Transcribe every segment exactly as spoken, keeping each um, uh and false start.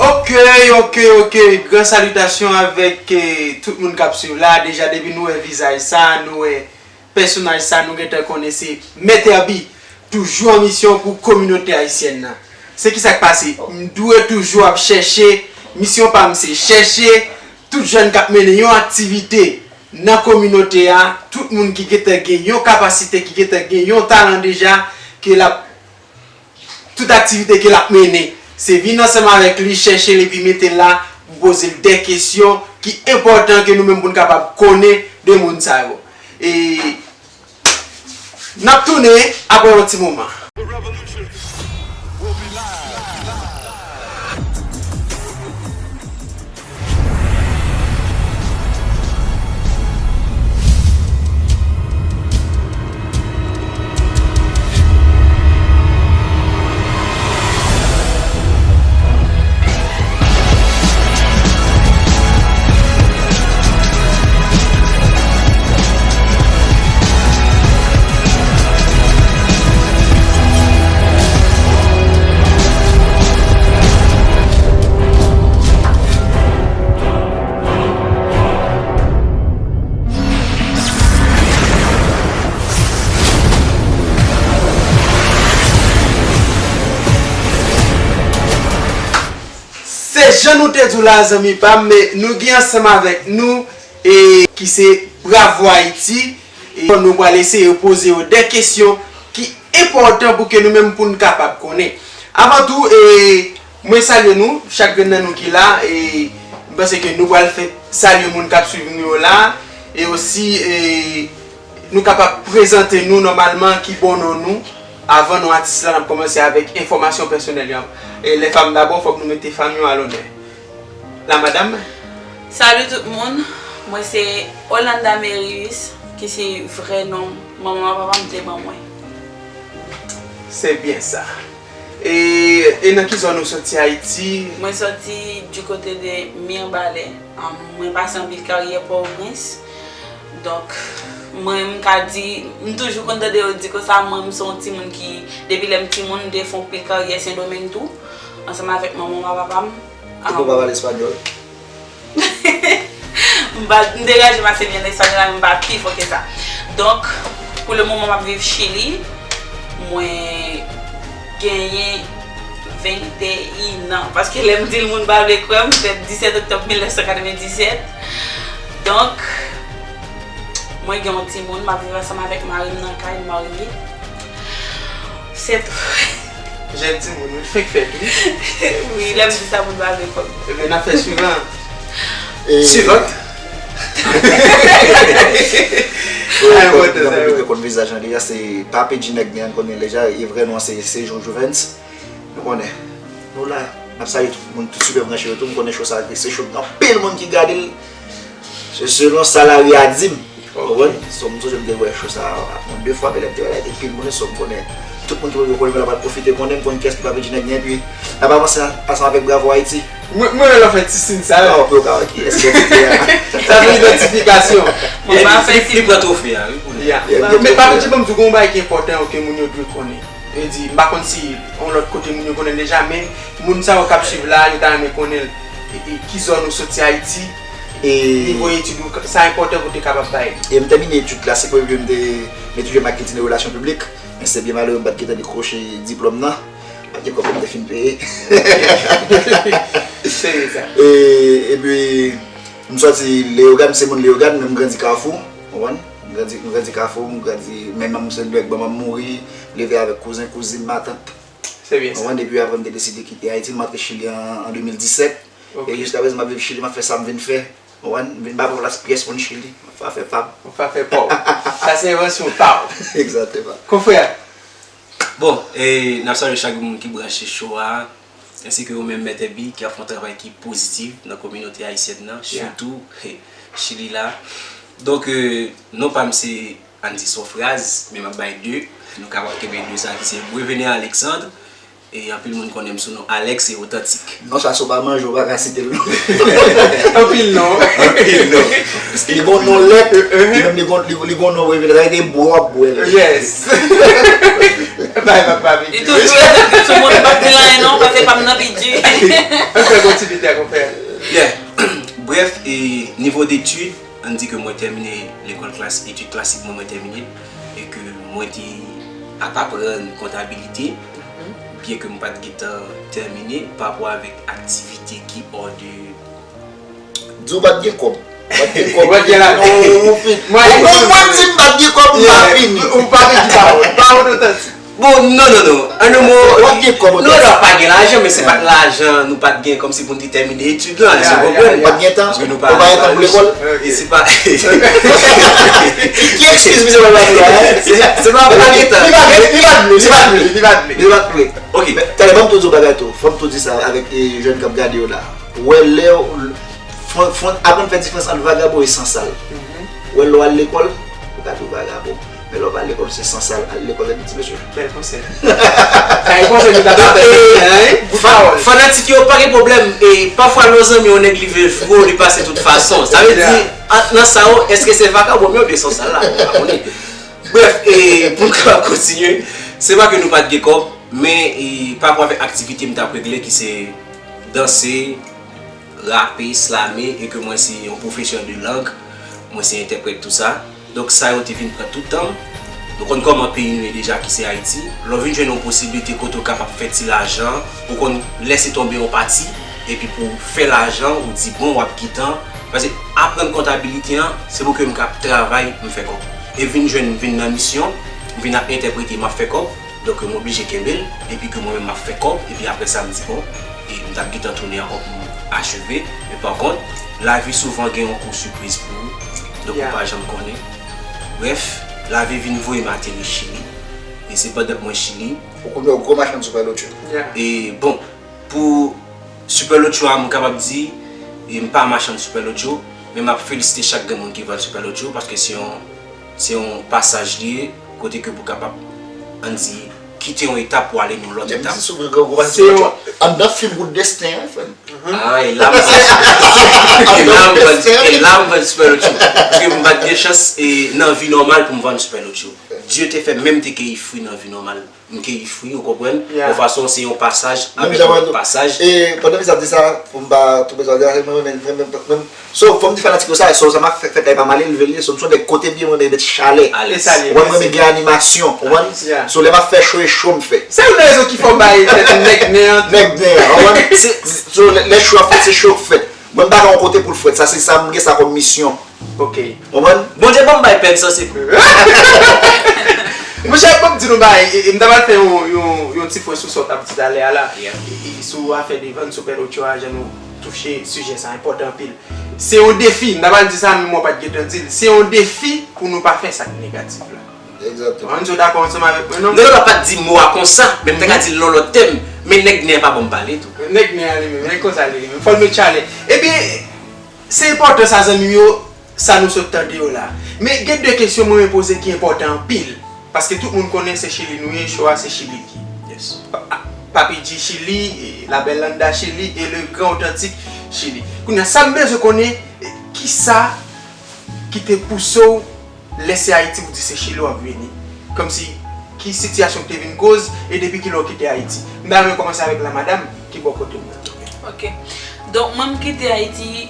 Ok, ok, ok. Gran salitasyon avèk, eh, tout moun k ap swiv la. Deja, depi nou wè vizaj sa, nou wè pèsonaj sa, nou gentan konnen se Mèt Herby. Toujou an misyon pou kominote ayisyèn nan. Se ki sa k pase? M dwe toujou ap chèche, misyon pa m se chèche tout jèn k ap mennen yon aktivite nan kominote a, tout moun ki gentan gen yon kapasite, ki gentan gen yon talan deja, ke l ap, tout aktivite ke l ap mennen, se vin ansanm avèk li, chèche l epi mete l la, pou poze l de kesyon ki enpòtan ke nou menm pou n kapab konnen de moun sa yo. E n ap tounen apre yon ti moman. Se jan nou te di w la, zanmi pa m, men nou gen ansanm avèk nou, e, ki se Bravo Haïti, e nou pral eseye poze yo de kesyon ki enpòtan pou ke nou menm pou n kapab konnen. Avan tou, e, mwen salye nou, chak grenn nan nou ki la, e m panse ke nou pral fè salye moun k ap swiv nou yo la, e osi, e, nou kapab prezante nou nòmalman, ki bon non nou, avan non atis la, n ap kòmanse avèk enfòmasyon pèsonèl yo. E les femmes d'abord, fòk nou mete fanm yo a lonè. La madame. Salut tout moun, mwen se Olanda Merius, ki se vrè non manman ak papa m te ban mwen. Se byen sa. E, e nan ki zòn ou soti Ayiti? Mwen soti du côté de Mirebalais. Am, mwen pase anpil karyè Pòtoprens. Donk, mwen, m ka di, m toujou konn tande yo di konsa, mwen, m se yon timoun ki, depi lè m timoun, m te fè anpil karyè Sendomeng tou, ansanm avèk manman m ak papa m. Ou pa pale espanyòl? M pa, m degaje m ase byen nan espanyòl la, men m pa pi fò ke sa. Donk, pou le moman, m ap viv Chili. Mwen genyen venteyen an. Paske lè m di l, moun pa vle kwè m, m fèt disèt oktòb mil nèf san katrevenndisèt. Donk, mwen gen yon timoun, m ap viv ansanm avèk mari m nan kay, m marye. Se tou. Jèn timoun, wi, fenk fèt, wi. Wi, lè m di sa, moun pa vle kwè m. Ebyen, n ap fè swivan. E, swivan. Pou moun ki konn vizaj lan deja, se pa P J Nèg Nyan, n konnen deja, e vrè non se, se Joe Juvens. Nou konnen. Nou la, n ap salye tout moun, tout sipè branche yo tou, m konnen cho sa, se cho, anpil moun ki gade l. Se selon sa lari a di m. Ou konprann? So, m sonje m te wè cho sa a mwen de fwa, men lè m te wè la, te pil moun, so m konnen tout moun ki poko konnen m la pral pwofite konnen, m konn kiyès ki pa P J Nèg Nyan, epi n ap avanse ansanm avèk Bravo Haïti. Mwen, mwen wè lè w fè ti siy sa yo. Non, pou yo ka wè kiyès ki entite a. Sa se idantifikasyon. Mwen pa fè siy. Li pran twofe a, wi, pou li. Ya. Men pa P J, ban m di w, gen yon bagay ki enpòtan ke moun yo dwe konnen. E di, m pa konn si yon lòt kote moun yo konnen l deja, men moun sa yo k ap swiv la, yo ta renmen konnen l. E, e ki zòn ou soti Ayiti, e nivo etid ou, sa enpòtan pou te kapab bay li. E m tèmine etid klasik mwen, epi m te, m etidye makètin e relasyon piblik, men se byen malere m pa t gentan dekwoche diplòm nan, pa t gen kòb pou m te fin peye. Se sa. E, epi, m sòti Leyogàn, m se moun Leyogàn, men m grandi Kafou, w konprann? M grandi, m grandi Kafou, m grandi, men manman m se nèg, manman m mouri, m leve avèk kouzen, kouzin, matant. Se byen sa. Ou konprann? Epi apre, m te deside kite Ayiti, m antre Chili an, an de mil disèt. Ok. E jiskaprezan, m ap viv Chili, m ap fè sa m vin fè. Ou konprann? M vin ba pòv la pyès moun Chili. M ap fè pa m. Ou pa fè pa w. Sa se envansyon pa w. Egzakteman. Konfrè. Bon, e n ap salye chak moun ki branche cho a, ensi ke ou menm, Mèt Herby, ki ap fè yon travay ki pozitif nan kominote ayisyèn nan, sitou, he, Chili la. Donk, e, non pa m se Andy Sofraz, men m ap bay de. Nou kapab kenbe de sa ki se Brevene Alexandre. E anpil moun konnen m sou non Alex e Otantik. Non sa si w pa manje, w pa ka site l non. Anpil non. Anpil non. Li gon non lèt, li menm li gon li gon non revele, sa vle di bwè w ap bwè l. Yes. Bay pa pa Li toujou rete sou moun, m p ap di l anyen non, paske pa m nan bidjè. Ann fè kontinite a konpè. Yeah. Bref, e nivo detid, ann di ke mwen tèmine lekòl klas, etid klasik mwen, mwen tèmine l, e ke mwen te ap aprann kontabilite, byen ke m pa t gentan tèmine, pa rapò avèk aktivite ki hors de Di w pa t gen kòb. Ou pa t gen kòb. Ou pa t gen lajan. Ou fin. Ou konprann di m pa t gen kòb, m pa vini. Ou pa vin di pawòl. Pawòl otantik. Bon, non, non, non. An yon mo, Ou pa t gen kòb. Non, non, pa gen lajan, men se pa t lajan, nou pa t gen kòm si pou n te tèmine etid lan, se konprann. Ou pa t gen tan. Paske nou Ou pa gen tan pou lekòl. E se pa. Ki eskiz misye pa vle la? Se se pa pa gen tan. Li pa vle, li pa vle, li pa vle. Li pa vle. Li pa vle. Ok. Talè ban m tou di w bagay tou. Fò m tou di sa avèk e, jèn k ap gade yo la. Ou wè lè w fò fò aprann fè diferans ant vagabon e sansal. Ou wè lè w al lekòl, ou ka tou vagabon. Men lè w pa al lekòl, se sansal al lekòl, epi ti mesye. Bèl konsèy. Sa e konsèy nou ta ba bèl konsèy, hein? Bout pawòl. Fanatik yo pa gen pwoblèm. E pafwa lè w zanmi yon nèg li vle vre w, li pase tout fason. Sa vle di, nan sa yo, èske se vagabon oubyen sansal la? Mwen pa konnen. Bref, e pou n ka kontinye, se pa ke nou pa t gen kòb, men e pa rapò avèk aktivite m t ap regle ki se danse, rape, slame, e ke mwen se yon pwofesè de lang, mwen se entèprèt tou sa. Donk sa yo te vin pran tout tan m. Nou konn kòman peyi nou ye deja ki se Ayiti. Lè w vin jwenn yon posiblite kote w kapab fè ti lajan, ou konn lèse tonbe yon pati, epi pou w fè lajan, ou di bon w ap gentan. Paske aprann kontabilite an, se pou ke m ka ap travay, m fè kòb. E vin jwenn, vin nan misyon, vin ap entèprete, m ap fè kòb. Donk m oblije kenbe l, epi ke mwen menm m ap fè kòb, epi apre sa m di bon, e m t ap gentan tounen ankò pou m acheve. Men pa kont, lavi souvan gen yon kou sipriz pou ou, donk ou pa janm konnen. Bref, lavi vin voye m ateri Chili, e se pandan mwen Chili, Ou konn wè gwo machann Super Lotyo. E bon, pou Super Lotyo a, m kapab di, e m pa machann Super Lotyo, men m ap felisite chak grenn moun ki vann Super Lotyo, paske se yon, se yon pasaj li ye, kote ke pou kapab, ann di, kite yon etap pou ale nan lòt etap. Se yon. Anndan fim Wout Desten an, frè m. Ah, e la m vann, e la m vann, e la m vann Super Lotyo. Paske m pa t gen chans e nan vi nòmal pou m vann Super Lotyo. Dye te fè menm te keyi fwi nan vi nòmal. M keyi fwi, ou konprann? Yon fason se yon pasaj avèk yon lòt pasaj. E pandan misye ap di sa, pou m pa twonpe sa, mwen renmen, renmen, renmen. So, fò m di fanatik yo sa, so, sa m ap fè, fè kay pa m ale, leve l ye, so, m se yon nèg kote byen, mwen renmen met chalè. Ou konprann, mwen renmen gen animasyon, ou konprann? So, lè m ap fè cho, e cho m fè. Se youn nan rezon ki fè w bay tèt ou nèg nen an. Nèg nen an, ou konprann? So, lè, lè cho ap fèt, se cho k fèt. Mwen m pa gen yon kote pou l frèt, sa se sa m gen sa kòm misyon. Ok. Konprann? Bondye ban m bay pèn sa se pou. Monchè, fò m di nou bagay, e, e, m ta pral fè yon, yon, yon ti pwen sou sa w t ap di talè a la. E, e, sou afè de vann Super Lotyo a, jan nou touche sijè sa, enpòtan anpil. Se yon defi, m ta pral di sa, men mwen pa t gentan di l. Se yon defi pou nou pa fè sa k negatif la. Egzakteman. Ann, nou dakò ansanm avèk mwen, non? Non, non, pa t di mo a konsa, men m ta ka di l nan lòt tèm. Men nèg nen an pa ban m pale tou. Nèg nen an li menm, nèg konsa li menm. Fò l met chalè. Ebyen, se enpòtan sa, zanmi m yo, sa nou sot tande yo la. Men gen de kesyon mwen renmen poze ki enpòtan anpil. Paske tout moun konnen se Chili nou ye, cho a se Chili li ye. Yes. Pa- Papi G Chili, La Belle Landa Chili e le grand authentique Chili. Kounye a, sa m bezwen konnen, kisa ki te pouse w lè se Ayiti ou di se Chili w ap vini? Kòmsi, ki sitiyasyon ki te vin koz e depi kilè w kite Ayiti? M ta renmen kòmanse avèk la madam ki bò kote w la. Ok. Donk, mwen, m kite Ayiti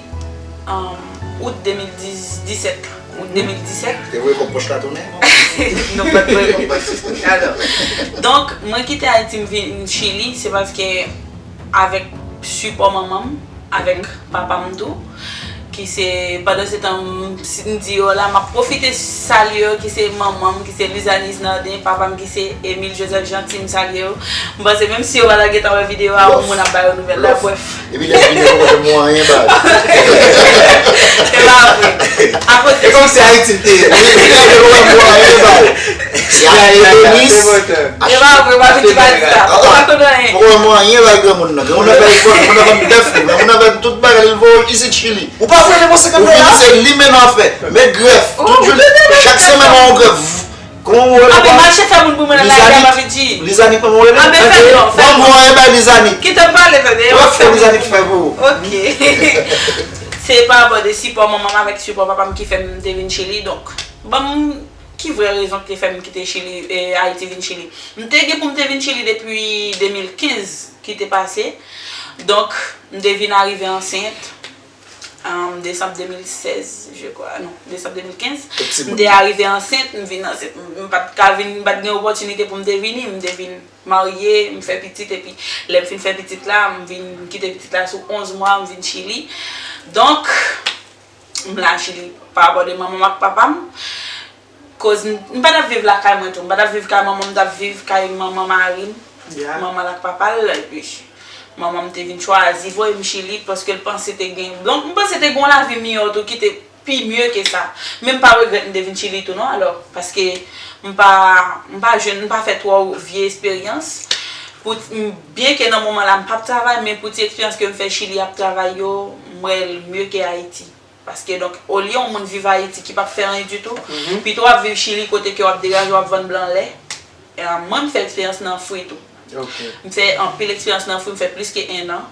um, out de mil disèt. Out de mil disèt. Te voye kòb pòch la tounen? Non, pa t voye kòb pòch. Alò, donk, mwen kite Ayiti, m vin Chili, se paske avèk sipò manman m, avèk papa m tou, ki se, pandan se tan, m, si m di yo la, m ap pwofite salye yo, ki se manman m, ki se Lizanise Nardin, papa m, ki se Emile Joseph Jeanty, m salye yo. M panse menm si yo pa ta gentan wè videyo a, yon moun ap ba yo nouvèl la, brèf. Epi lè l vini, yo poko janm wè anyen ba l. Se pa vre. Akote. E kòm se Ayiti l te ye. Epi lè l vini, yo poko janm wè anyen ba l. Se Ayiti, Denis. E pa vre, pa vin di pa di sa. Ou pa konn anyen. Poko wè mwen anyen ba granmoun nan. Granmoun nan fè, granmoun nan vann bèf li, granmoun nan vann tout bagay li voye isit Chili. Ou pa voye l bon senkant dola? Se li menm an fè. Men grèf. Tout jou, chak semèn yon grèf. Kòman ou wè? Ape mache fè moun pou mwen nan lari a, pa vin di. Lizani, kòman w rele? Ah, ben, fè non, fè Bon, non. Bon, e bay Lizani. Ki te pale, tande, Wè, fè Lizani ki fè pou ou. Ok. Se pa bò de sipò manman m avèk sipò papa m ki fè m te vin Chili. Donk, ban m ki vrè rezon ki te fè m kite Chili, e, Ayiti vin Chili. M te gen pou m te vin Chili depi de mil kenz ki te pase. Donk, m te vin arive ansent. An desanm de mil sèz, je crois, non, desanm de mil kenz, m te arive ansent, m vin ansent, m pa t ka vin, m pa t gen opòtinite pou m te vini, m te vin marye, m fè pitit, epi lè m fin fè pitit la, m vin kite pitit la sou onz mwa, m vin Chili. Donk, m la Chili pa rapò de manman m ak papa m. Koz m, m pa t ap viv lakay mwen tou. M pa t ap viv kay manman m, m t ap viv kay manman mari m. Manman l ak papa l. Epi, manman m te vin chwazi voye m Chili paske l panse te gen. Donk, m panse te gen yon lavi miyò tou ki te pi mye ke sa. Men m pa regrèt m te vin Chili tou non, alò. Paske m pa, m pa jwenn, m pa fè twò vye esperyans. Pou, byen ke nan moman la m p ap travay, men pou ti eksperyans ke m fè Chili ap travay yo, m wè l mye ke Ayiti. Paske, donk, olye yon moun viv Ayiti ki p ap fè anyen ditou, pito w ap viv Chili kote ke w ap degaje w ap vann blan lè. E, mwen, m fè eksperyans nan fwi tou. M fè anpil eksperyans nan fwi, m fè plis ke en an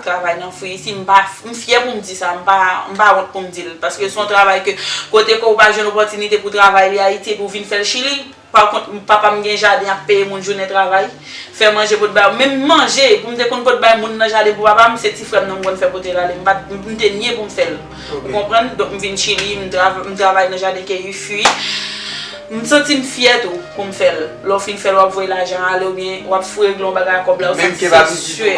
travay nan fwi isi. M pa, m fyè pou m di sa, m pa, m pa wont pou m di l. Paske se yon travay ke, kote ke w pa jwenn opòtinite pou travay li Ayiti epi w vin fè l Chili, pa kont, papa m gen jaden ap peye moun jounen travay, fè manje pote bay yo. Menm manje, pou m te konn pote bay moun nan jaden pou papa m, se ti frè m nan m konn fè pote l ale. M pa t, m te nye pou m fè l. Ou konprann? Donk, m vin Chili, m, tra, m travay nan jaden keyi fwi. M santi m fyè tou pou m fè l. Lè w fin fè l, w ap voye lajan ale oubyen w ap foure yon bagay ak kòb la, ou santi se swe.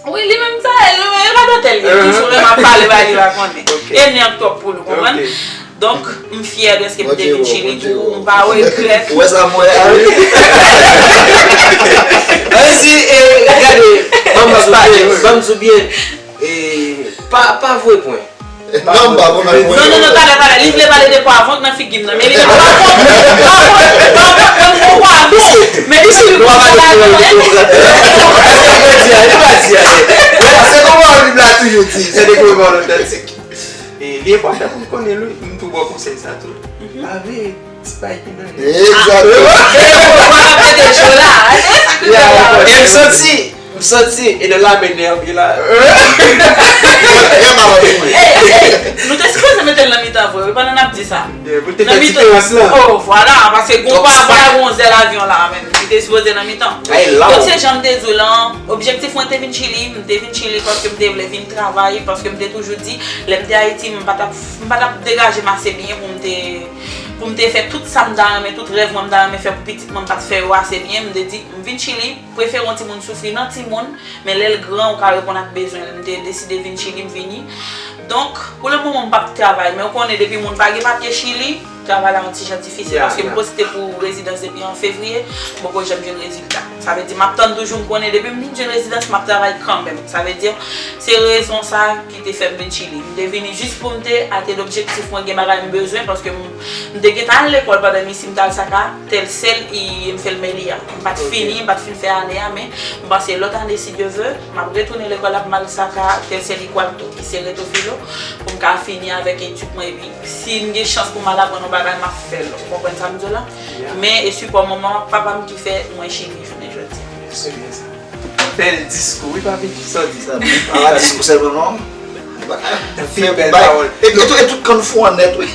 Wi, li menm sa, li menm, e pa dòtè l ye, toujou menm ap pale bay li pa konnen. E nè an k twòp pou li, ou konprann? Donk, m fyè dèske m te vin Chili tou, m pa regrèt. Ou wè sa m wè a wi. Ann di, e, gade, ban m di w byen, ban m di w byen, e, pa, pa voye pwen. Non, m pa voye pwen. Non, non, non, talè, talè, li vle pale de pwa vant nan figi m nan, men li pa vant, pa vant, pa vant, pa vant, men li sou li pou pale de pwa vant. Se kòman Bib la toujou di, se de kòman otantik. E, li enpòtan pou n konnen l, wi. M tou ba w konsèy sa tou. Pa veye ti bay ki nan li. Egzakteman. E m santi, m santi, e nan lame nèv li la. Nou te sipoze mete l nan mitan vre, wi, pandan n ap di sa. Pou te fè diferans lan. Oh, vwala, paske gon pa vwala gon zèl avyon la, men li te sipoze nan mitan. Donk, se jan m te di w lan, objektif mwen te vin Chili, m te vin Chili paske m te vle vin travay, paske m te toujou di, lè m te Ayiti, m pa t ap, m pa t ap degaje m ase byen pou m te, pou m te fè tout sa m ta renmen, tout rèv mwen m ta renmen fè pou pitit mwen, m pa t fè yo ase byen. M te di, m vin Chili, prefere yon timoun soufri nan timoun, men lè l gran, ou ka reponn ak bezwen l. M te deside vin Chili, m vini. Donk, pou le moman, m p ap travay, men ou konnen depi moun pa gen papye Chili, travay la yon ti jan difisil, paske m postile pou rezidans depi an fevriye, m poko janm jwenn rezilta. Sa vle di, m ap tann toujou, m konnen depi m vin jwenn rezidans, m ap travay kanmenm. Sa vle di, se rezon sa ki te fè m vin Chili. M te vini jis pou m te atenn objektif mwen, gen bagay m bezwen, paske m, m te gentan al lekòl pandan m isi, m t al Saka, Telcel, e m fè l Meliá. M pa t fini, m pa t fin fè ane a, men m panse lòt ane, si Dye vle, m ap retounen lekòl la, m al Saka, Telcel, Equalto, ki se Reto Filo, pou m ka fini avèk etid mwen, epi si m gen chans pou m al aprann yon bagay, m ap fè l. Ou konprann sa m di w la? Men e sipò manman m ak papa m ki fè mwen Chili jounen jodi a. Se byen sa. Bèl diskou, wi, papi. Sa w di sa? Pa diskou sèlman, non. Anpil bèl pawòl. E, e, tout, e tout kann fou an nèt, wi.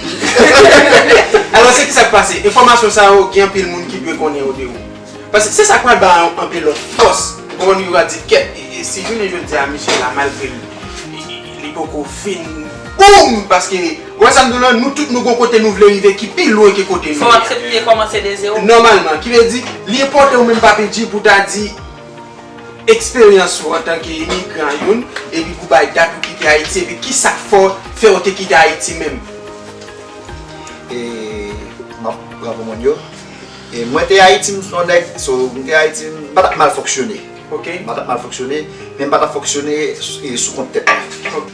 Alò, se ki sa k pase? Enfòmasyon sa yo, gen anpil moun ki dwe konnen yo de ou. Paske se sa k pral ba yo anpil lòt fòs. Ou konprann, yo pral di, kèt, e, e, si jounen jodi a, misye la, malgre li, li, li, li poko fin boum, paske, ou wè sa m di w lan, nou tout nou gon kote nou vle rive ki pi lwen ke kote nou ye a. Fò w aksepte kòmanse de zewo. Nòmalman, ki vle di, li enpòtan ou menm Papi G pou ta di, eksperyans ou antanke imigran youn, epi pou bay dat ou kite Ayiti, epi kisa k fè w, fè w te kite Ayiti menm? E, m ap pran pou moun yo. E, mwen te Ayiti, m se yon nèg, so, m te Ayiti, m pa t ap mal fonksyone. M pa t ap mal fonksyone, men m pa t ap fonksyone sou, e, sou kont tèt mwen.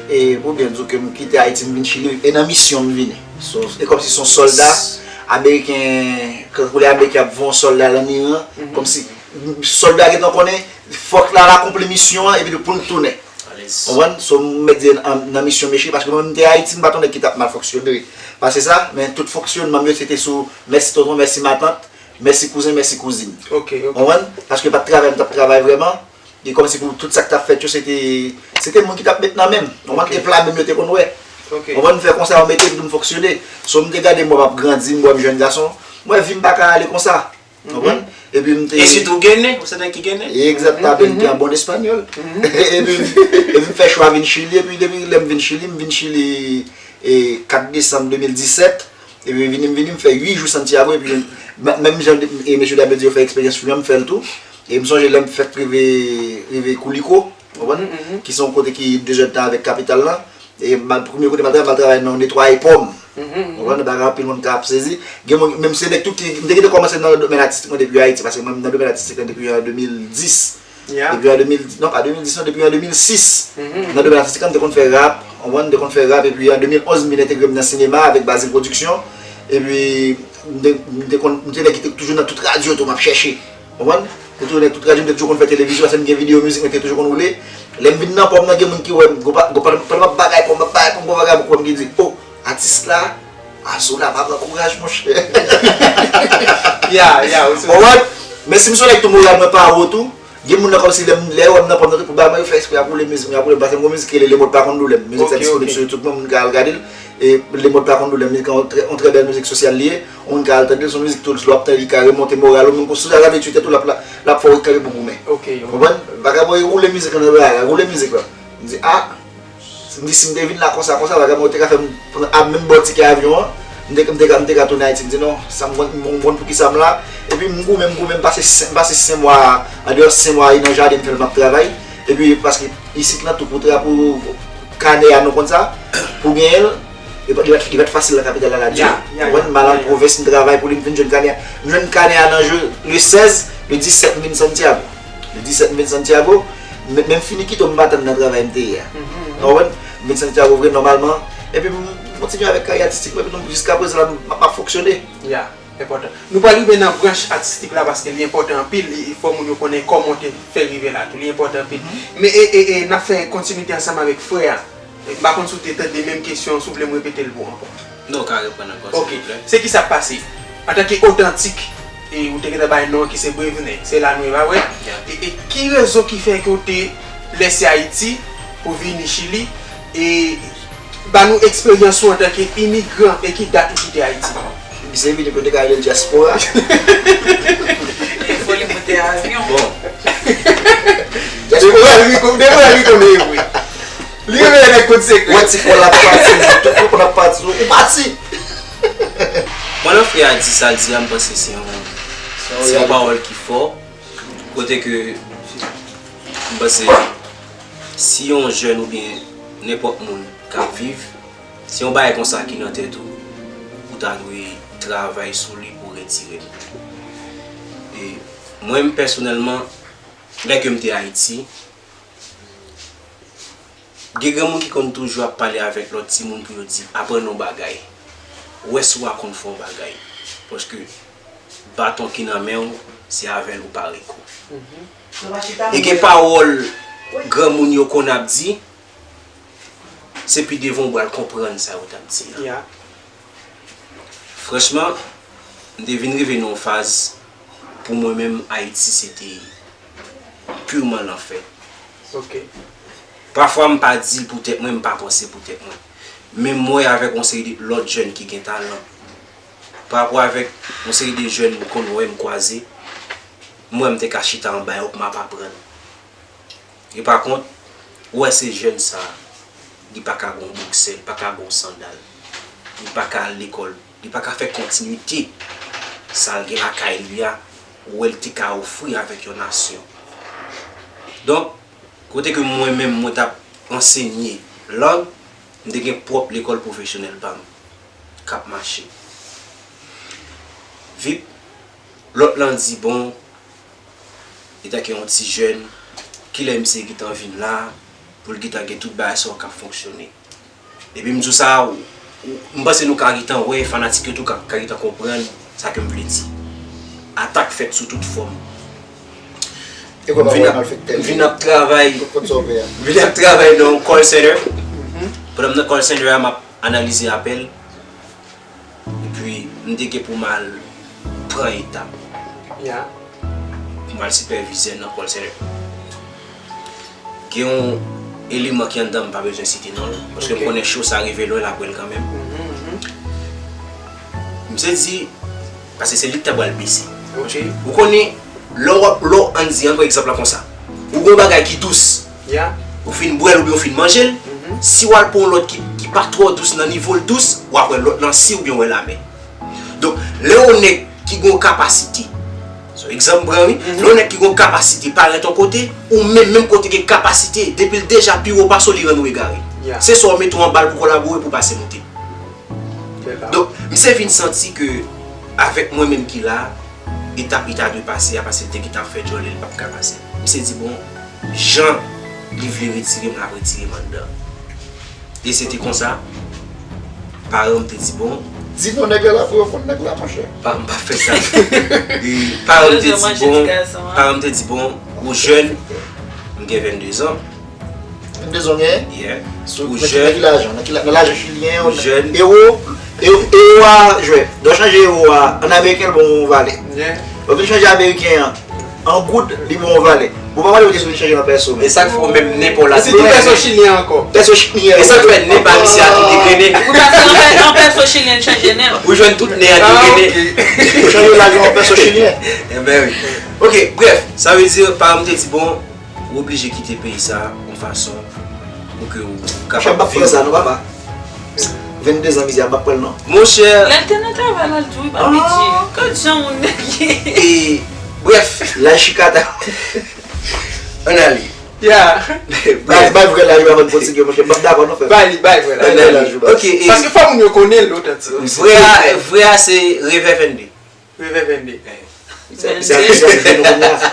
E, pou byen di w ke m kite Ayiti, m vin Chili, e nan misyon m vini. So, e kòmsi se yon sòlda ameriken, kankou lè Ameriken ap voye yon sòlda lan Iran, kòmsi sòlda gentan konnen, fòk l al akonpli misyon an, epi pou l tounen. Konprann? So, m mèt di nan, nan misyon m ye Chili, paske mwen, m te Ayiti, m pa t yon nèg ki t ap mal fonksyone. Paske sa, men tout fonksyonman m yo, se te sou mèsi tonton, mèsi matant, Mèsi kouzen, mèsi kouzin. Ok, ok. Konprann? Paske pa t travay m t ap travay vrèman. E kòmsi pou tout sa k t ap fèt yo, se te, se te moun ki t ap met nan men m. Konprann? Ok. E pla menm yo te konn wè. Ok. Konprann? M fè konsa, yo mete m pou m fonksyone. So, m te gade m wè m ap grandi, m wè m jèn gason. M wè vi m pa ka ale konsa. Konprann? Epi m te. E sitou Gene, ou se nèg ki Gene? Egzaktamen, m te an bon espanyòl. Epi, epi m fè chwa vin Chili, epi depi lè m vin Chili, m vin Chili e kat desanm de mil disèt. Epi vini, m vini, m fè uit jou Santiago, epi m- menm jan de- e mesye dam yo di yo fè eksperyans fou an, m fè l tou. E m sonje lè m fèk rive, rive Kouliko, konprann? Ki se yon kote ki de zè tan avèk kapital la. E m al- premye kote m al travay, m al travay nan netwaye pòm. Konprann? Bagay anpil moun ka ap sezi. Gen moun, menm se nèg tou ki, m te gentan kòmanse nan domèn atistik mwen depi Ayiti, paske mwen nan domèn atistik lan depi an de mil dis. Depi an de mil, non, pa de mil dis, non, depi an de mil sis. Nan domèn atistik lan, m te konn fè rap, konprann, m te konn fè rap, epi an de mil onz, m vin entegre m nan sinema avèk Bazil Production. Epi, m te, m te konn, m te nèg ki te toujou nan tout radyo tou, m ap chèche. Konprann? M te toujou nan tout radyo, m te toujou konn fè televizyon, paske m gen videyo mizik, mwen te toujou konn woule. Lè m vin nan pòm nan, gen moun ki wè m, gwo pa, gwo pa, pandan m ap bagay pòm, m ap bagay pòm, gwo bagay, m ki di, oh, atis la, Azoula, pa pran kouraj, monchè. Ya, ya, ou sou. Konprann? Men si m se yon nèg tou moral mwen pa wo tou, gen moun nan kòmsi lè m, lè yo wè m nan pòm nan, pou ba mwen, yo fè eksprè y ap woule mizik mwen, y ap woule m, paske m gon mizik ki rele Lemòt Pa Konn Doulè m. Mizik sa disponible sou YouTube mwen, moun ka al gade l. E Lemòt Pa Konn Doulè m, mizik an trè, on trè bèl mizik sosyal li ye. Yon moun ka al tande l, se yon mizik tou, lè w ap tande l, li ka remonte moral ou, menm kou si w ta gade titè tou, l ap, l ap fè w kanpe pou goumen. Konprann? Vagabon, e woule mizik lan, nan bagay la, woule mizik lan. M di, ah, m di, si m te vin la konsa, konsa, vagabon te ka fè m pran a menm bò tikè avyon an, m te, m te ka, m te ka tounen Ayiti. M di, non, sa m konn, m konn poukisa m la. Epi m goumen, m goumen, m pase sen, m pase sen mwa, andeyò sen mwa, e nan jaden m fè l m ap travay. Epi, paske isit lan tou, pou tra-, pou kanè a, nou konn sa, pou genyen l, li pa, li pa t, li pa t fasil nan kapital la, la di. Ou konprann? M al an pwovens, m travay pou li, m vin jwenn kanè a. M jwenn kanè a nan je, le sèz, le disèt, m vin Santiago. Le disèt, m vin Santiago. Men, men m fini kite w, m pa tann nan travay m te ye a. Ou konprann? M vin Santiago vre, nòmalman. Epi m kontinye avèk karyè atistik mwen, epi nou, jiskaprezan la, m, m ap fonksyone. Ya, enpòtan. Nou pral rive nan branch atistik la paske li enpòtan anpil. Li, fò moun yo konnen kòman w te fè rive la tou. Li enpòtan anpil. Men e, e, e, n ap fè kontinite ansanm avèk frè a. M pa konn si w te tande menm kesyon an, si w vle m repete l pou w ankò. Non, w ka reprann ankò, silvouplè. Ok. Se ki sa k pase? Antanke otantik, e ou te gentan bay non an ki se Brevner, se la nou ye, pa vre? E, e ki rezon ki fè ke w te lèse Ayiti pou vini Chili? E ba nou eksperyans ou antanke imigran e ki dat ou kite Ayiti? Misye vini pou te ka rele l dyaspora. E fò li moute avyon. Bon. Depi w al ri, depi w al ri konnen e vre. Li reveye nèg konsekan. Wè ti kò l ap pati, tout kò l ap pati, ou pati. Pandan frè a di sa l di a, m panse se yon, se yon pawòl ki fò. Kote ke m panse si yon jèn oubyen nenpòt moun k ap viv, se yon bagay konsa ki nan tèt ou, ou ta dwe travay sou li pou retire l. E mwen menm pèsonèlman, lè ke m te Ayiti, gen granmoun ki konn toujou ap pale avèk lòt timoun pou yo di, aprann yon bagay. Wè si w a konn fè yon bagay. Paske baton ki nan men w, se avè l ou pare kou. E gen pawòl granmoun yo konn ap di, se pi devan w pral konprann sa yo t ap di a. Franchman, m te vin rive nan yon faz, pou mwen menm, Ayiti se te purman lanfè. Pafwa m pa di l pou tèt mwen, m pa panse pou tèt mwen. Men m wè avèk yon seri de lòt jèn ki gen talan. Parapò avèk yon seri de jèn m konn wè, m kwaze, m wè m te ka chita anba yo pou m ap aprann. E pa kont, ou wè se jèn sa a, li pa ka gon boksè, li pa ka gon sandal, li pa ka al lekòl, li pa ka fè kontinite sa l gen lakay li a, ou wè l te ka ofri avèk yon nasyon. Donk, kote ke mwen menm, mwen t ap ansenye lang, m te gen pwòp lekòl pwofesyonèl pa m k ap mache. Vip, lòt lan di, bon, etanke yon ti jèn, kilè misye gentan vin la, pou l gentan gen tout bagay sa yo k ap fonksyone. Depi m di w sa, ou, ou, m panse nou ka gentan wè, fanatik yo tou ka, ka gentan konprann sa ke m vle di. Atak fèt sou tout fòm. M vin ap, m vin ap travay, m vin ap travay nan yon call center. Pandan m nan call center a, m ap analize apèl. Epi, m te gen pou m al pran etap. Ya. Pou m al sipèvizè nan call center. Gen yon eleman ki anndan, m pa bezwen site non l, paske m Ok. konnen cho sa rive lwen, l ap wè l kanmenm. Mhm, mhm. Misye di, paske se li ki ta pral blese. Ok. Ou konnen, lè w ap, lè w ann di, an pran egzanp la konsa. Ou gen yon bagay ki dous. Ya. Ou fin bwè l oubyen ou fin manje l. Mhm. Si w al pran yon lòt ki, ki pa twò dous nan nivo l dous, w ap wè lòt lan si oubyen w wè l amè. Donk, lè yon nèg ki gen yon kapasite, so, egzanp m pran wi, Mhm. lè yon nèg ki gen yon kapasite parèt yon kote, ou menm, menm kote gen kapasite, depi l deja pi wo pase w, li rann ou egare. Ya. Se swa w mete w anba l pou kolabore pou pase moute. Bèl pawòl. Donk, misye vin santi ke avèk mwen menm ki la, etap li ta dwe pase a, paske l te gentan ap fè djòlè, li p ap ka pase. Misye di, bon, jan li vle retire m, l ap retire m anndan. E se te konsa, paran m te di, bon, Di non nèg la la pou yo konn nèg la, monchè. Pa, m pa fè sa. E paran m te Yo di, manje bon, ti gason an. Paran m te di, bon, ou jèn, m gen venndezan. Venndezan w genyen? Yeah. Sou, Ou nan ki, nan jèn. ki lajan? Nan ki la, nan lajan chilyen, Ou jèn. ewo, ewo, ewo a, jwè. Dwa chanje ewo a, an ameriken l bon yon valè. Yeah. Lè w vin chanje ameriken an, an goud, li bon yon valè. Bon, pa mande mwen kesyon li chanje nan pèso, men. E sa k fè w menm nen pa w la E se tou degrene. Pèso chilyen ankò. Pèso chilyen. E sa k fè nen pa misye a tou degrene. Wi, paske an pè-, an pèso chilyen chanje nen. Ou jwenn tout nen an Ah, degrene. ok. Ou chanje lajan an pèso chilyen. Enben wi. Ok, brèf, sa vle di, paran m te di, bon, ou oblije kite peyi sa yon fason pou ke ou Chèf, m kapab p ap pran viv. Sa, non, papa. Venndezan mizè, m p ap pran l, non. Monchè. Lè l te nan travay la, l di, wi, pa piti. Ah. Gad jan moun nèg ye. E, brèf. La chikata. Ann ale. Ya. Bay, bay vrè laj ou avan n kontinye, monchè. M p ap dakò, non, frè. Bay li, bay vrè laj. Ann ale. Bay laj ou, baz. Ok, e Paske fò moun yo konnen l otantik. Vrè a, vrè a se Revè vennde. Revè vennde. Sa, sa, sa rive nou kounye a.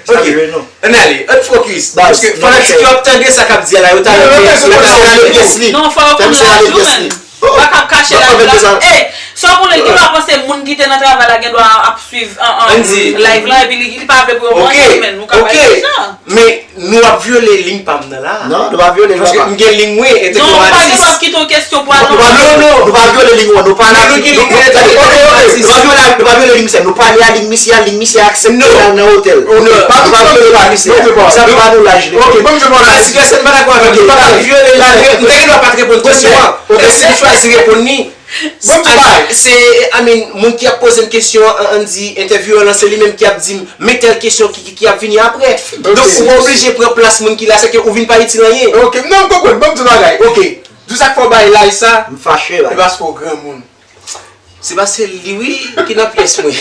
Sa Ok. rive nou. Ann ale, ann fokis. Baz, Paske non, fanatik yo ap tande sa k ap di a la, yo ta Non, renmen, non, yo ta renmen pyès li. Non, fò yo Fè konn misye laj rale ou, pyès menn. li. Ou pa ka ap kache Ba, laj ou la. Sa. Ey, sa w konnen, gen dwa panse moun ki te nan travay la gen dwa ap swiv an, an, Ann di. Live la, epi li, li pa vle pou yo Ok, wè, menn, nou ka ok. Bay laj la. Men nou ap vyole liy pa m nan la. Non, nou pa vyole liy Paske papa. M gen liy mwen, Non, ou pa gen dwa ap kite yon kesyon pou al Non, non, non. Nou pa vyole liy ou an, nou pale a Nou gen liy nou, mwen, gade, ok, ok, nou pa vyole, nou pa vyole liy misye, nou pale a liy misye, a liy misye aksepte Non. Al nan otèl. Ok, Non. pa Nou pa vyole liy misye. Non, non. Sa pa nou laj li. Ok, bon, je m'en Sa, si pèsonn pa dakò avèk li, pa vyole laj li. M te gen dwa pa t reponn kesyon an. Ok. E si m chwazi reponn li, Bon, se, I mean, moun ki ap poze m kesyon an, ann di, entèvyou an lan, se li menm ki ap di m, men tèl kesyon ki, ki, ki ap vini apre. Donk, Ok. ou pa oblije pran plas moun ki la, se ke ou vin pa itil anyen. Ok, non, m konprann. Bon, m di w bagay. Ok. Di w sa k fè w bay laj sa, M fache, se baz. Paske w granmoun. Se paske li, wi, ki nan pyès mwen.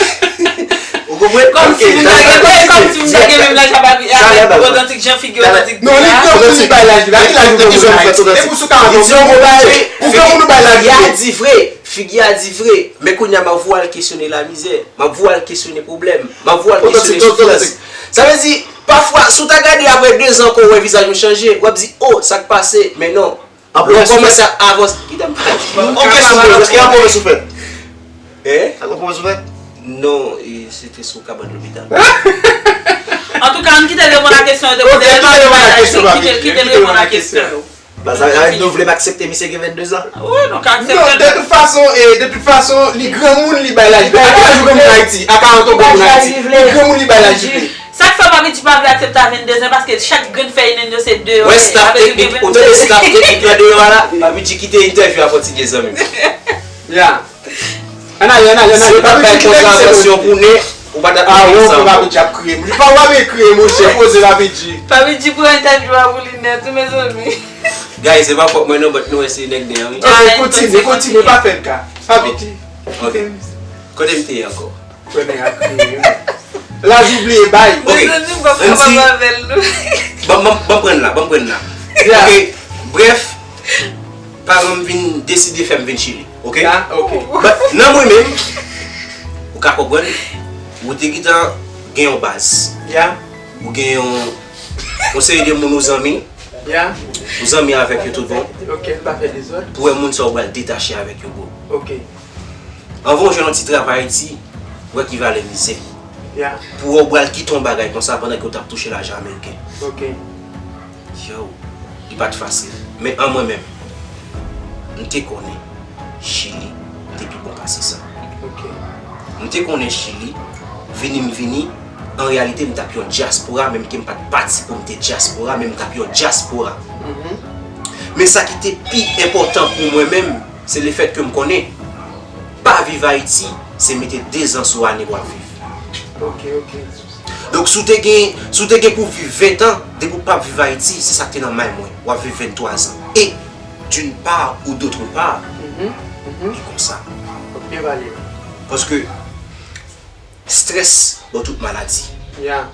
Ou konprann? Kòmsi Ok, m ta gen, talè, kòmsi m ta gen menm laj avèk, talè, avèk baz. Otantik jan figi Talè. Otantik Non, li la. granmoun, li bay laj li. Ki laj ou granmoun Ayiti? Depi w sou karant Li di yon gwo bagay, ou granmoun ou bay laj Figi a li. di vre, figi a di vre. Men kounye a, m ap voye al kesyone lamizè, m ap voye al kesyone pwoblèm, m ap voye al Otantik, kesyone otantik. soufrans. Sa vle di, pafwa, si w ta gade apre dezan ankò, ou wè vizaj mwen chanje, w ap di, o, sa k pase? Men non. Anpil Ou kòmanse ap avanse. Kite m pale. Yon kesyon pou ou, èske anpil soufèt? Hein? Anpil soufèt? Non, e, se te sou kabann lopital. Antouka, ann kite l reponn a kesyon yo te poze l. Kite l reponn a kesyon, kite l reponn a kesyon. Ba, sa, sa, nou vle m aksepte misye gen venndezan? Wi, nou ka aksepte. Non, de tout fason, e, de tout fason, li granmoun, li bay laj. A ki laj ou granmoun Ayiti? A karant an ou granmoun Ayiti? Li granmoun, li bay laj li. Sa k fè Papi G pa vle aksepte a venndezan, paske chak grenn fèy nen yo se deyò. Wè staff teknik, ou tande staff teknik lan deyò a la? Papi G kite entèvyou a fò ti byen zanmi m. Ya. Ann ale, ann ale, ann ale. Si yo t ap bay kontravansyon pou nen, ou pa t ap Ah, wè, sa. Papi G ap kriye. Li pa wè kriye, monchè, poze Papi G. Papi G pran entèvyou a pou li nèt, wi, mezanmi. Guys, se pa fòt mwen non, but nou wè se nèg nen an, wi. Ok, kontinye, kontinye, pa fè l ka. Papi G. Ok. Kote m te ye ankò? Konnen ak li, wi. Laj ou bliye bay. Ok. Mezanmi, m p ap kapab avè l, non. Ban, ban, ban pran la, ban pran la. Ya. Ok, brèf, paran m vin deside fè m vin Chili, ok? Ya, ok. But, nan mwen menm, ou ka konprann, ou te gentan gen yon baz. Ya. Ou gen yon, yon seri de moun ou zanmi. Ya. Ou zanmi avèk yo tout bon. Ok, l pa fè dezòd. Pou wè moun sa ou pral detache avèk yo, bro. Ok. Anvan w jwenn yon ti travay Ayiti, wè ki valè mizè. Ya. Pou wè w pral kite yon bagay konsa pandan ke w t ap touche lajan ameriken. Ok. Yo, li pa t fasil. Men an mwen menm, m te konnen Chili te pi bon pase sa. Ok. M te konnen Chili, vini m vini, an reyalite m t ap yon dyaspora, menm ke m pa t pati pou m te dyaspora, men m t ap yon dyaspora. Men sa ki te pi enpòtan pou mwen menm, se lefèt ke m konnen pa viv Ayiti, se mete de zan sou ane w ap viv. Ok, ok. Donk, si w te gen, si w te gen pou viv ven tan, depi w p ap viv Ayiti, se sa k te nan may mwen. W ap viv venntwa zan. E, d'une part ou d'autre part, e konsa. Paske strès ban tout maladi. Lè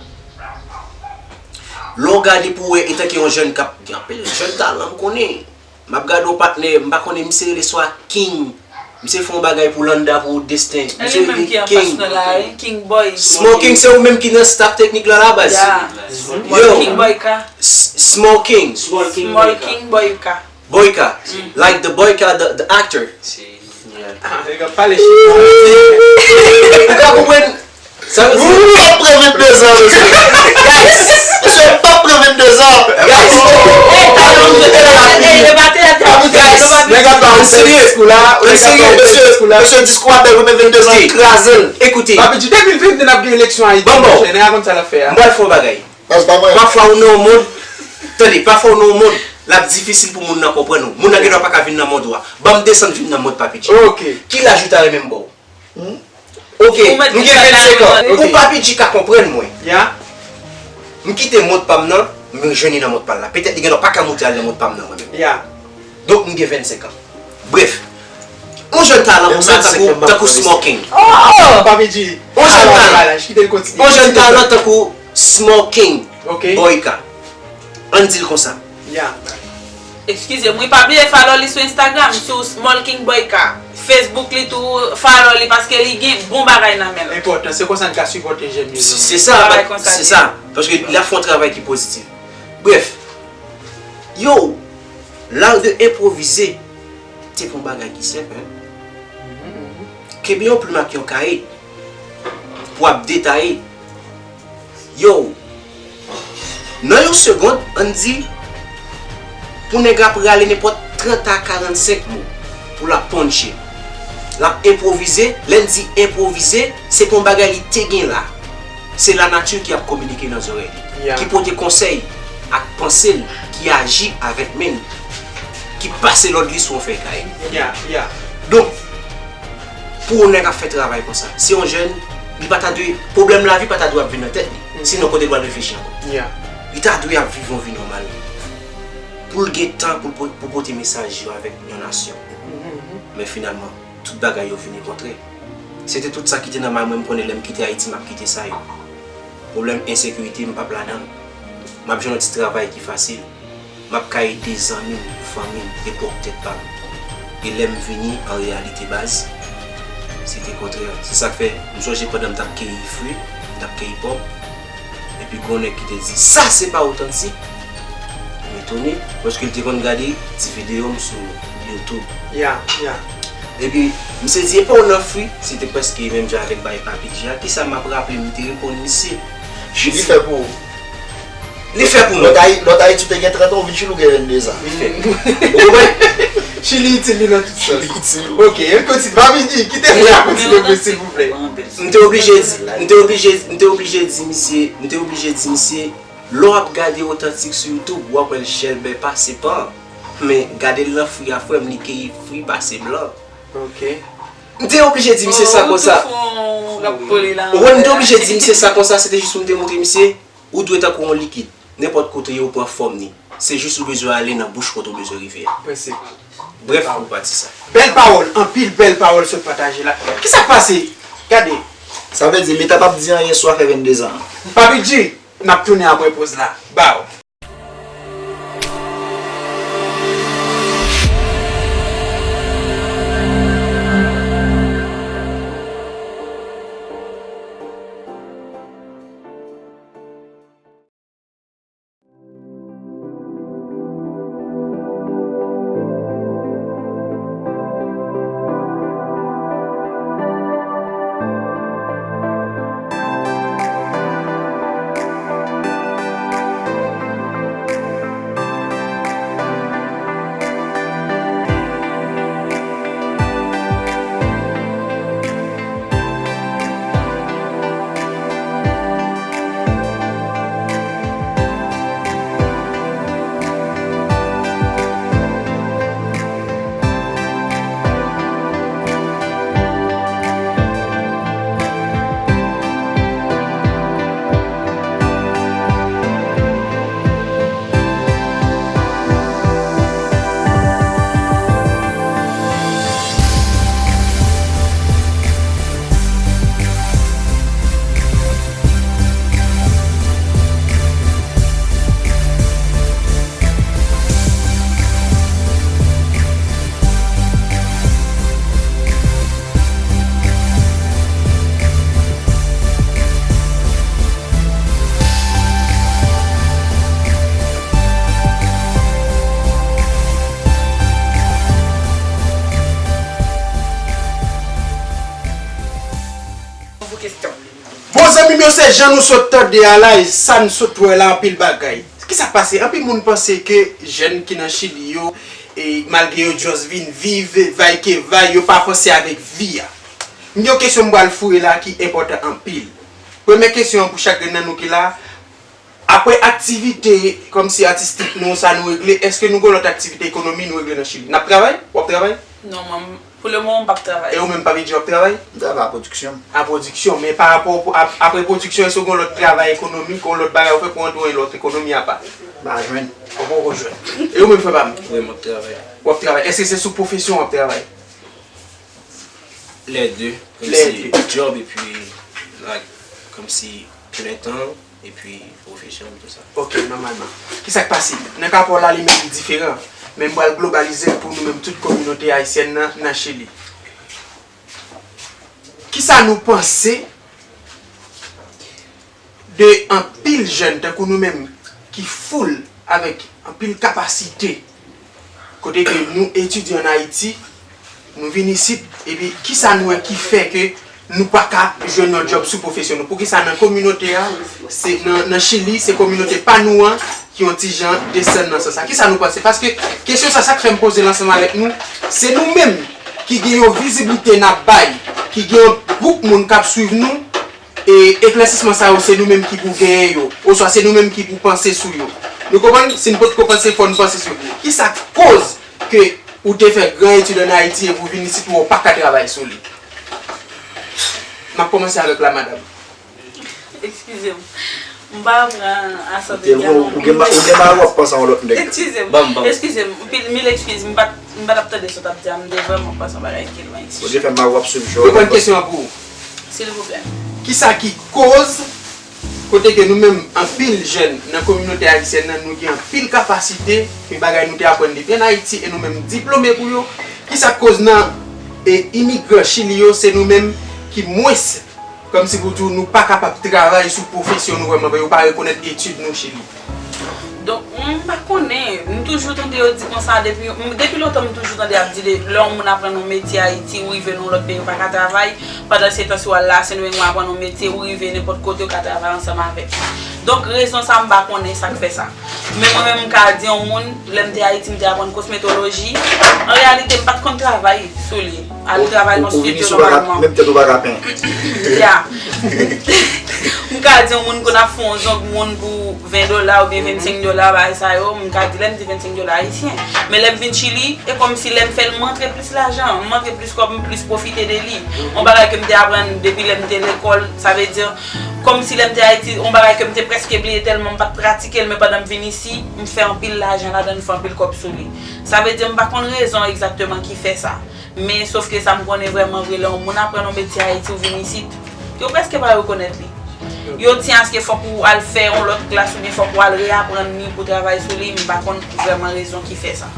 w gade pou w wè, etanke yon jèn k ap, gen anpil jèn talan m konnen. M ap gade yon patnè, m pa konnen, misye rele swa King. Misye fè yon bagay pou Landa, pou Destin. Misye rele King. Smoking, se ou menm ki nan staff teknik la, la baz. Yo, King Boyka. Smoking. Smoking Boyka. Boyka. Like the Boyka, the, the actor. Ou ka konprann? Sa vle di, ou p ap pran venndezan, mesye. Guys, mesye, ou p ap pran venndezan. Guys, guys, nèg ap ba ou serye. Mesye, diskou a bèl, men venndezan kraze l. Ekoute. Papi di de mil venndez n ap gen eleksyon Ayiti. Bon, bon. Nèg a konn sa l ap fè a. M pral fè yon bagay. Pafwa ou nan yon mond, tande, pafwa ou nan yon mond, l ap difisil pou moun nan konprann ou. Moun nan gendwa pa ka vin nan mond ou a. Ban m desann vin nan mond Papi G. Ki laj ou ta renmen m ba w? Ok, m gen vennsenk an. Pou Papi G ka konprann mwen. M kite mond pa m nan, m jwenn li nan mond pa l la. Petèt li gendwa pa ka moute al nan mond pa m nan mwen menm. Donk m gen vennsenk an. Bref, yon jèn talan konsa tankou, tankou Smoking. Papi G. Yon jèn talan. Yon jèn talan tankou Smoking. Boyka. Ann di l konsa. Eskize m wi, pa bliye follow li sou Instagram, sou Smoking Boyka. Facebook li tou, follow li paske li gen bon bagay nan men l. Enpòtan, se konsa n ka sipòte jèn yo. Se sa, se sa. Paske l ap fè yon travay ki pozitif. Bref, yo, l'art de improviser, se pa yon bagay ki senp, en. Kenbe yon plim ak yon kaye pou w ap detaye. Yo, nan yon segond, ann di, pou nèg la prale nenpòt trant a karannsenk mo pou l ap punche. L ap enpwovize, lè n di enpwovize, se pa yon bagay li te gen la. Se lanati ki ap kominike nan zòrèy li, ki pote konsèy ak panse l, ki aji avèk men l, ki pase lòd li sou yon fèy kaye. Donk, pou yon nèg ap fè travay konsa, se yon jèn, li pa ta dwe, pwoblèm lavi pa ta dwe ap vin nan tèt li. Sinon, kote l pral reflechi ankò? Li ta dwe ap viv yon vi nòmal. Pou l gen tan pou l po-, pou pote mesaj yo avèk yon nasyon. Men finalman, tout bagay yo vini kontrè. Se te tout sa ki te nan may mwen, m konnen lè m kite Ayiti, m ap kite sa yo. Pwoblèm ensekirite, m p ap ladan l. M ap jwenn yon ti travay ki fasil. M ap ka ede zanmi m, fanmi m, epòk tèt pa m. E lè m vini, an reyalite, baz, se te kontrè. Se sa k fè, m sonje pandan m t ap keyi fwi, m t ap keyi pòm, epi gon nèg ki te di, "Sa se pa otantik." M etone, paske l te konn gade ti videyo m sou YouTube. Epi, misye di, "E pa w nan fri?" Se te prèske menm jan avèk bagay Papi G a. Kisa m ap raple m te reponn misye? Chili fè pou ou. Li fè pou mwen. Lòt Ayi-, lòt Ayiti te gen trant an, ou vin Chili ou gen venndezan. Li fè pou mwen. Ou konprann? Chili itil li nan tout sans. Chili itil ou. Ok, ann kontinye. Papi G, kite moun nan kontinye pou silvouplè. M te oblije di, m te oblije, m te oblije di misye, m te oblije di misye, lè w ap gade otantik sou YouTube, w ap wè l chèlbè pase pan. Men gade l nan fri a, frè m, li keyi fri pase blan. Ok. M te oblije di misye sa konsa. Ou konprann, m te oblije di misye sa konsa, se te jis pou m te montre misye, ou dwe tankou yon likid. Nenpòt kote w ye, ou pran fòm li. Se jis ou bezwen ale nan bouch kote w bezwen rive a. Brèf, pou pati sa. Bèl pawòl, anpil bèl pawòl sot pataje la. Kisa k pase? Gade. Sa vle di, Mita p ap di anyen sou afè venndezan an. Papi G, n ap tounen apre poz la. Baw. Bon, zanmi m yo, se jan nou sot tande a la, e sa n sot wè la, anpil bagay. Kisa k pase? Anpil moun panse ke jèn ki nan Chili yo, e malgre yo just vin viv, vay ke vay, yo pa panse avèk vi a. M gen yon kesyon m pral foure la ki enpòtan anpil. Premye kesyon an pou chak grenn nan nou ki la, apre aktivite kòmsi atistik nou, sa nou regle, èske nou gen lòt aktivite ekonomi nou regle nan Chili? N ap travay? W ap travay? Non, mwen, pou le moman, m p ap travay. E ou menm, Papi Dji, w ap travay? M travay a pwodiksyon. A pwodiksyon, men pa rapò pou, ap-, apre pwodiksyon, èske w gen lòt travay ekonomik, yon lòt bagay ou fè pou antre yon lòt ekonomi apa? M pa jwenn. Ou poko jwenn. E ou menm, frè pa m? Wi, m ap travay. W ap travay. Èske se sou pwofesyon w ap travay? Lè de. Lè de. Kòmsi djòb epi, like, kòmsi plen tan, epi pwofesyon, tout sa. Ok, nòmalman. Kisa k pase? Nan ka pa w la, li menm li diferan. Men m pral globalize l pou nou menm tout kominote ayisyèn nan, nan Chili. Kisa nou panse de anpil jèn tankou nou menm ki full avèk anpil kapasite, kote ke nou etidye ann Ayiti, nou vin isit, epi kisa nou wè ki fè ke nou pa ka jwenn yon djòb sou pwofesyon nou? Poukisa nan kominote a, se nan, nan Chili, se kominote pa nou an ki yon ti jan desann nan sans sa? Kisa nou panse? Paske kesyon sa, sa k fè m poze l ansanm avèk nou, se nou menm ki gen yon viziblite n ap bay, ki gen yon gwoup moun k ap swiv nou, e eklèsisman sa yo, se nou menm ki pou genyen yo, oswa se nou menm ki pou panse sou yo. Nou konprann? Si n potko panse, fò n panse sou yo. Kisa k koz ke ou te fè gran etid ann Ayiti epi w vin isit, ou wè w pa ka travay sou li? M ap kòmanse avèk la, madanm. Eskize m. M pa pran asante. Ou gen ma-, ou gen mari w ap panse a yon lòt nèg. Eskize m. Ban m, ban m. Eskize m. Mil, mil eskiz. M pa t, m pa t ap tande sa w t ap di a. M te vrèman panse yon bagay ki lwen. Bondye fè mari w ap swiv jò. Reponn kesyon an pou ou. Silvouplè. Kisa ki koz, kote ke nou menm, anpil jèn nan kominote ayisyèn nan, nou gen anpil kapasite, men bagay nou te aprann depi ann Ayiti, e nou menm diplome pou yo, kisa k koz nan, e, imigran Chili yo, se nou menm ki mwens, kòmsi pou di w, nou pa kapab travay sou pwofesyon nou vrèman vre, yo pa rekonèt etid nou Chili? Donk, m pa konnen. M toujou tande yo di konsa depi, m, depi lontan m toujou tande y ap di de, lè yon moun aprann yon metye Ayiti, ou rive nan yon lòt peyi, ou pa ka travay. Pandan se tan, si w al la, se nou menm w aprann yon metye, ou rive nenpòt kote, ou ka travay ansanm avèk. Donk, rezon sa, m pa konnen sa k fè sa. Men mwen menm, m ka di yon moun, lè m te Ayiti, m te aprann kosmetoloji. An reyalite, m pa t konn travay sou li. Al travay nan estidyo nòmalman. Menm tèt ou pa ka penyen. Ya. M ka di yon moun konn ap fè yon zong moun pou ven dola oubyen vennsenk dola, bagay sa yo, m ka di lè m di vennsenk dola ayisyen. Men lè m vin Chili, e kòmsi lè m fè l, m antre plis lajan, m antre plis kòb, m plis pwofite de li. Yon bagay ke m te aprann depi lè m te lekòl, sa vle di, kòmsi lè m te Ayiti, yon bagay ke m te prèske bliye tèlman m pa t pratike l, men pandan m vin isi, m fè anpil lajan ladan l, m fè anpil kòb sou li. Sa vle di, m pa konn rezon egzakteman ki fè sa. Men, sof ke sa m konnen vrèman vre, lè yon moun aprann yon metye Ayiti, ou vin isit, yo prèske pa rekonèt li. Yo di aske fòk ou al fè yon lòt klas oubyen fòk ou al reyaprann li pou travay sou li, m pa konn vrèman rezon ki fè sa.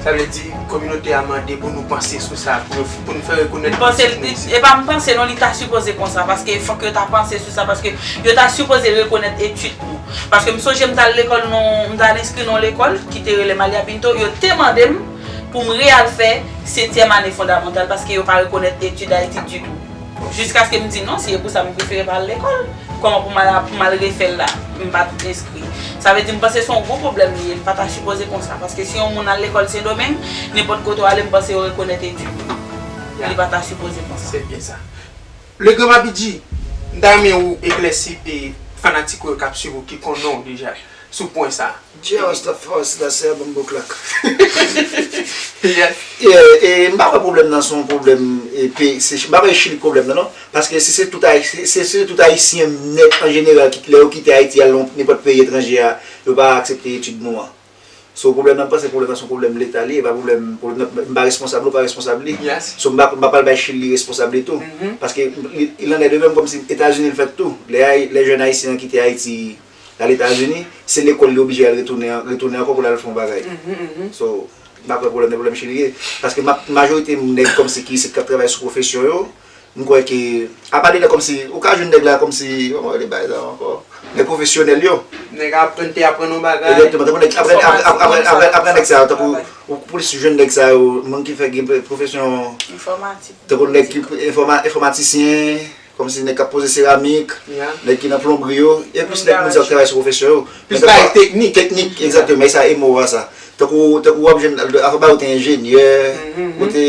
Sa vle di, kominote a mande pou nou panse sou sa, pou, pou n fè rekonèt etid nou isit. M panse, e pa m panse non, li ta sipoze konsa, paske fòk yo ta panse sou sa, paske yo ta sipoze rekonèt etid nou. Paske m sonje m t al lekòl non, m t al enskri nan yon lekòl ki te rele Malia Pinto, yo te mande m pou m reyal fè setyèm ane fondamantal paske yo pa rekonèt etid Ayiti ditou. Jiskaske m di non, si e pou sa m prefere pa al lekòl. Kòman pou m al, pou m al refè l la? M pa t enskri. Sa vle di m panse se yon gwo pwoblèm li ye, li pa ta sipoze konsa. Paske si yon moun al lekòl Sendomeng, nenpòt kote w ale, m panse yo rekonèt etid li. Li pa ta sipoze konsa. Se byen sa. Le Grand Papi G, m ta renmen ou eklèsi e fanatik ou yo k ap swiv ou ki konnen w deja sou pwen sa. Djè Rastafari Selassie a ban m bon klak. Yes. E, e, m pa kwè pwoblèm nan se yon pwoblèm, e, pe-, se, m pa kwè Chili pwoblèm nan, non. Paske si se tout Ayi-, si, si se tout Ayisyen nèt an jeneral ki, lè yo kite Ayiti al nan nenpòt peyi etranje a, yo pa aksepte etid nou an. So, pwoblèm nan, m panse pwoblèm nan se yon pwoblèm Leta li ye, e pa pwoblèm, pwoblèm nan, m pa responsab li, ou pa responsab li. Yes. So, m pa, m pa pral bay Chili responsab li tou. Mhm. Paske il, il en est de même kòmsi Etazini l fèt tou. Lè Ayi-, lè jèn Ayisyen an kite Ayiti, l al Etazini, se lekòl li oblije al retounen, retounen ankò pou l al fè yon bagay. Mhm, mhm. So, m pa kwè pwoblèm nan pwoblèm Chili ye. Paske ma-, majorite nèg kòmsi ki isit k ap travay sou pwofesyon yo, m kwè ke, apa de nèg kòmsi, ou ka jwenn nèg la kòmsi, kòman yo rele bagay sa ankò? Nèg pwofesyonèl yo. Nèg aprann, te aprann yon bagay. Egzakteman, tankou nèg, aprann, aprann, aprann, aprann, aprann nèg sa yo, tankou, ou plis jwenn nèg sa yo, moun ki fè gen pwofesyon. Enfòmatik. Tankou nèg ki enfòma-, enfòmatisyen, kòmsi nèg k ap poze seramik, nèg ki nan plonbri yo, e plis nèg moun sa yo k travay sou pwofesyon yo. Plis bagay teknik. Teknik, egzakteman, e sa e mo a sa. Tankou, tankou w ap jwenn, afè bagay ou te enjenyè, ou te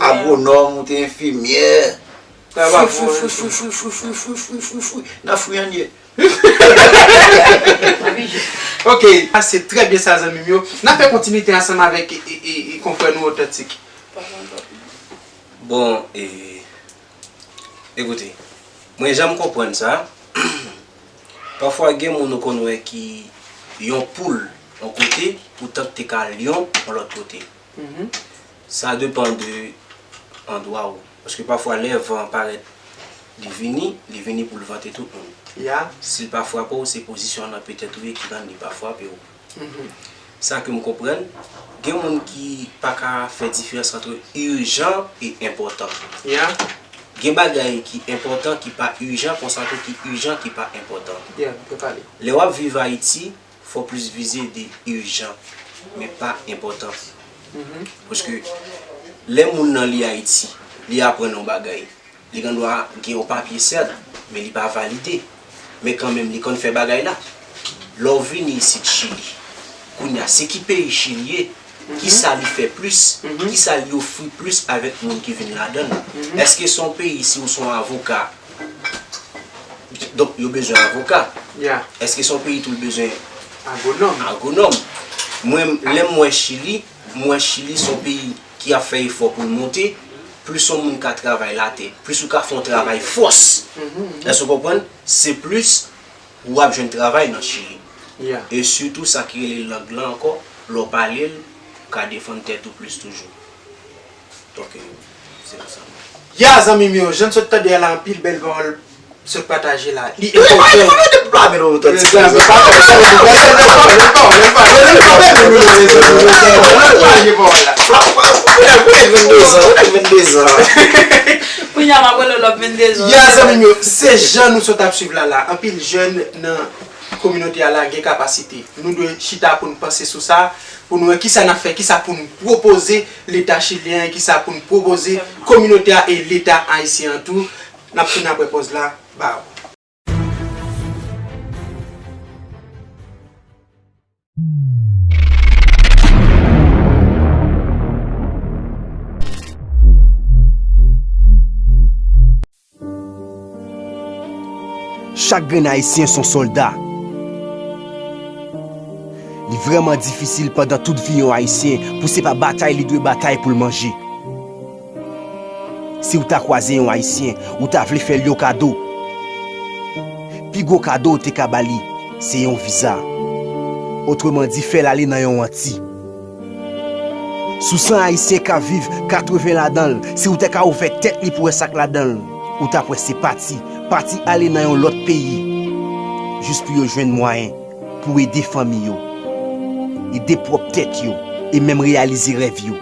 agwonòm, ou te enfimyè. Fwi, fwi, fwi, fwi, fwi, fwi, fwi, fwi, fwi, fwi, fwi, fwi, fwi, nan fwi an ye. Ok, se trè byen sa, zanmi m yo. N ap fè kontinite ansanm avèk e, e, e, e konfrè nou Otantik. Bon, e, ekoute, mwen janm konprann sa. Pafwa gen moun ou konn wè ki yon poul yon kote, poutan te ka lyon yon lòt kote. Sa depann de andwa ou. Paske pafwa lè van an parèt, li vini, li vini pou l vante tout moun. Si l pa frape w, se pozisyon nan petèt ou ye ki rann li pa frape w. Sa ke m konprann, gen moun ki pa ka fè diferans ant ijan e enpòtan. Gen bagay ki enpòtan ki pa ijan, konsa tou ki ijan ki pa enpòtan. Lè w ap viv Ayiti, fò w plis vize de ijan, men pa enpòtan. Paske lè moun nan li Ayiti, li aprann yon bagay, li gen dwa gen yon papye, sèt, men li pa valide. Men kanmenm, li konn fè bagay la. Lè w vini isit Chili, kounye a, se ki peyi Chili ye? Kisa li fè plis? Kisa li ofri plis avèk moun ki vin ladan l? Èske se yon peyi, si w se yon avoka, donk, yo bezwen avoka. Èske se yon peyi tou l bezwen agwonòm? Mwen, lè m wè Chili, m wè Chili se yon peyi ki ap fè efò pou l monte, plis yon moun ka travay latè, plis ou ka fè yon travay fòs. Èske w konprann? Se plis ou ap jwenn travay nan Chili. E sitou sa ki rele lang lan ankò, lè w pale l, ou ka defann tèt ou plis toujou. Donk, se konsa. Ya, zanmi m yo, jan n sot tande a la, anpil bèl pawòl sot pataje la. Li enpòtan. Kounye a m ap rele w lòt venndezan. Ya, zanmi m yo, se jan nou sot ap swiv la la. Anpil jèn nan kominote a la gen kapasite. Nou dwe chita pou n panse sou sa, pou n wè kisa n ap fè, kisa pou n pwopoze Leta chilyen an, kisa pou n pwopoze kominote a e Leta ayisyen an tou. N ap tounen apre pòz la. Bye. Chak grenn Ayisyen se yon sòlda. Li vrèman difisil pandan tout vi yon Ayisyen pou se pa batay li dwe batay pou l manje. Si w ta kwaze yon Ayisyen, ou ta vle fè l yon kado, pi gwo kado w te ka ba li, se yon viza. Otreman di, fè l ale nan yon anti. Sou san Ayisyen k ap viv, katreven ladan l, si w te ka ouvè tèt li pou wè sa k ladan l, ou t ap wè se pati, pati ale nan yon lòt peyi, jis pou yo jwenn mwayen pou ede fanmi yo, ede pwòp tèt yo, e menm reyalize rèv yo.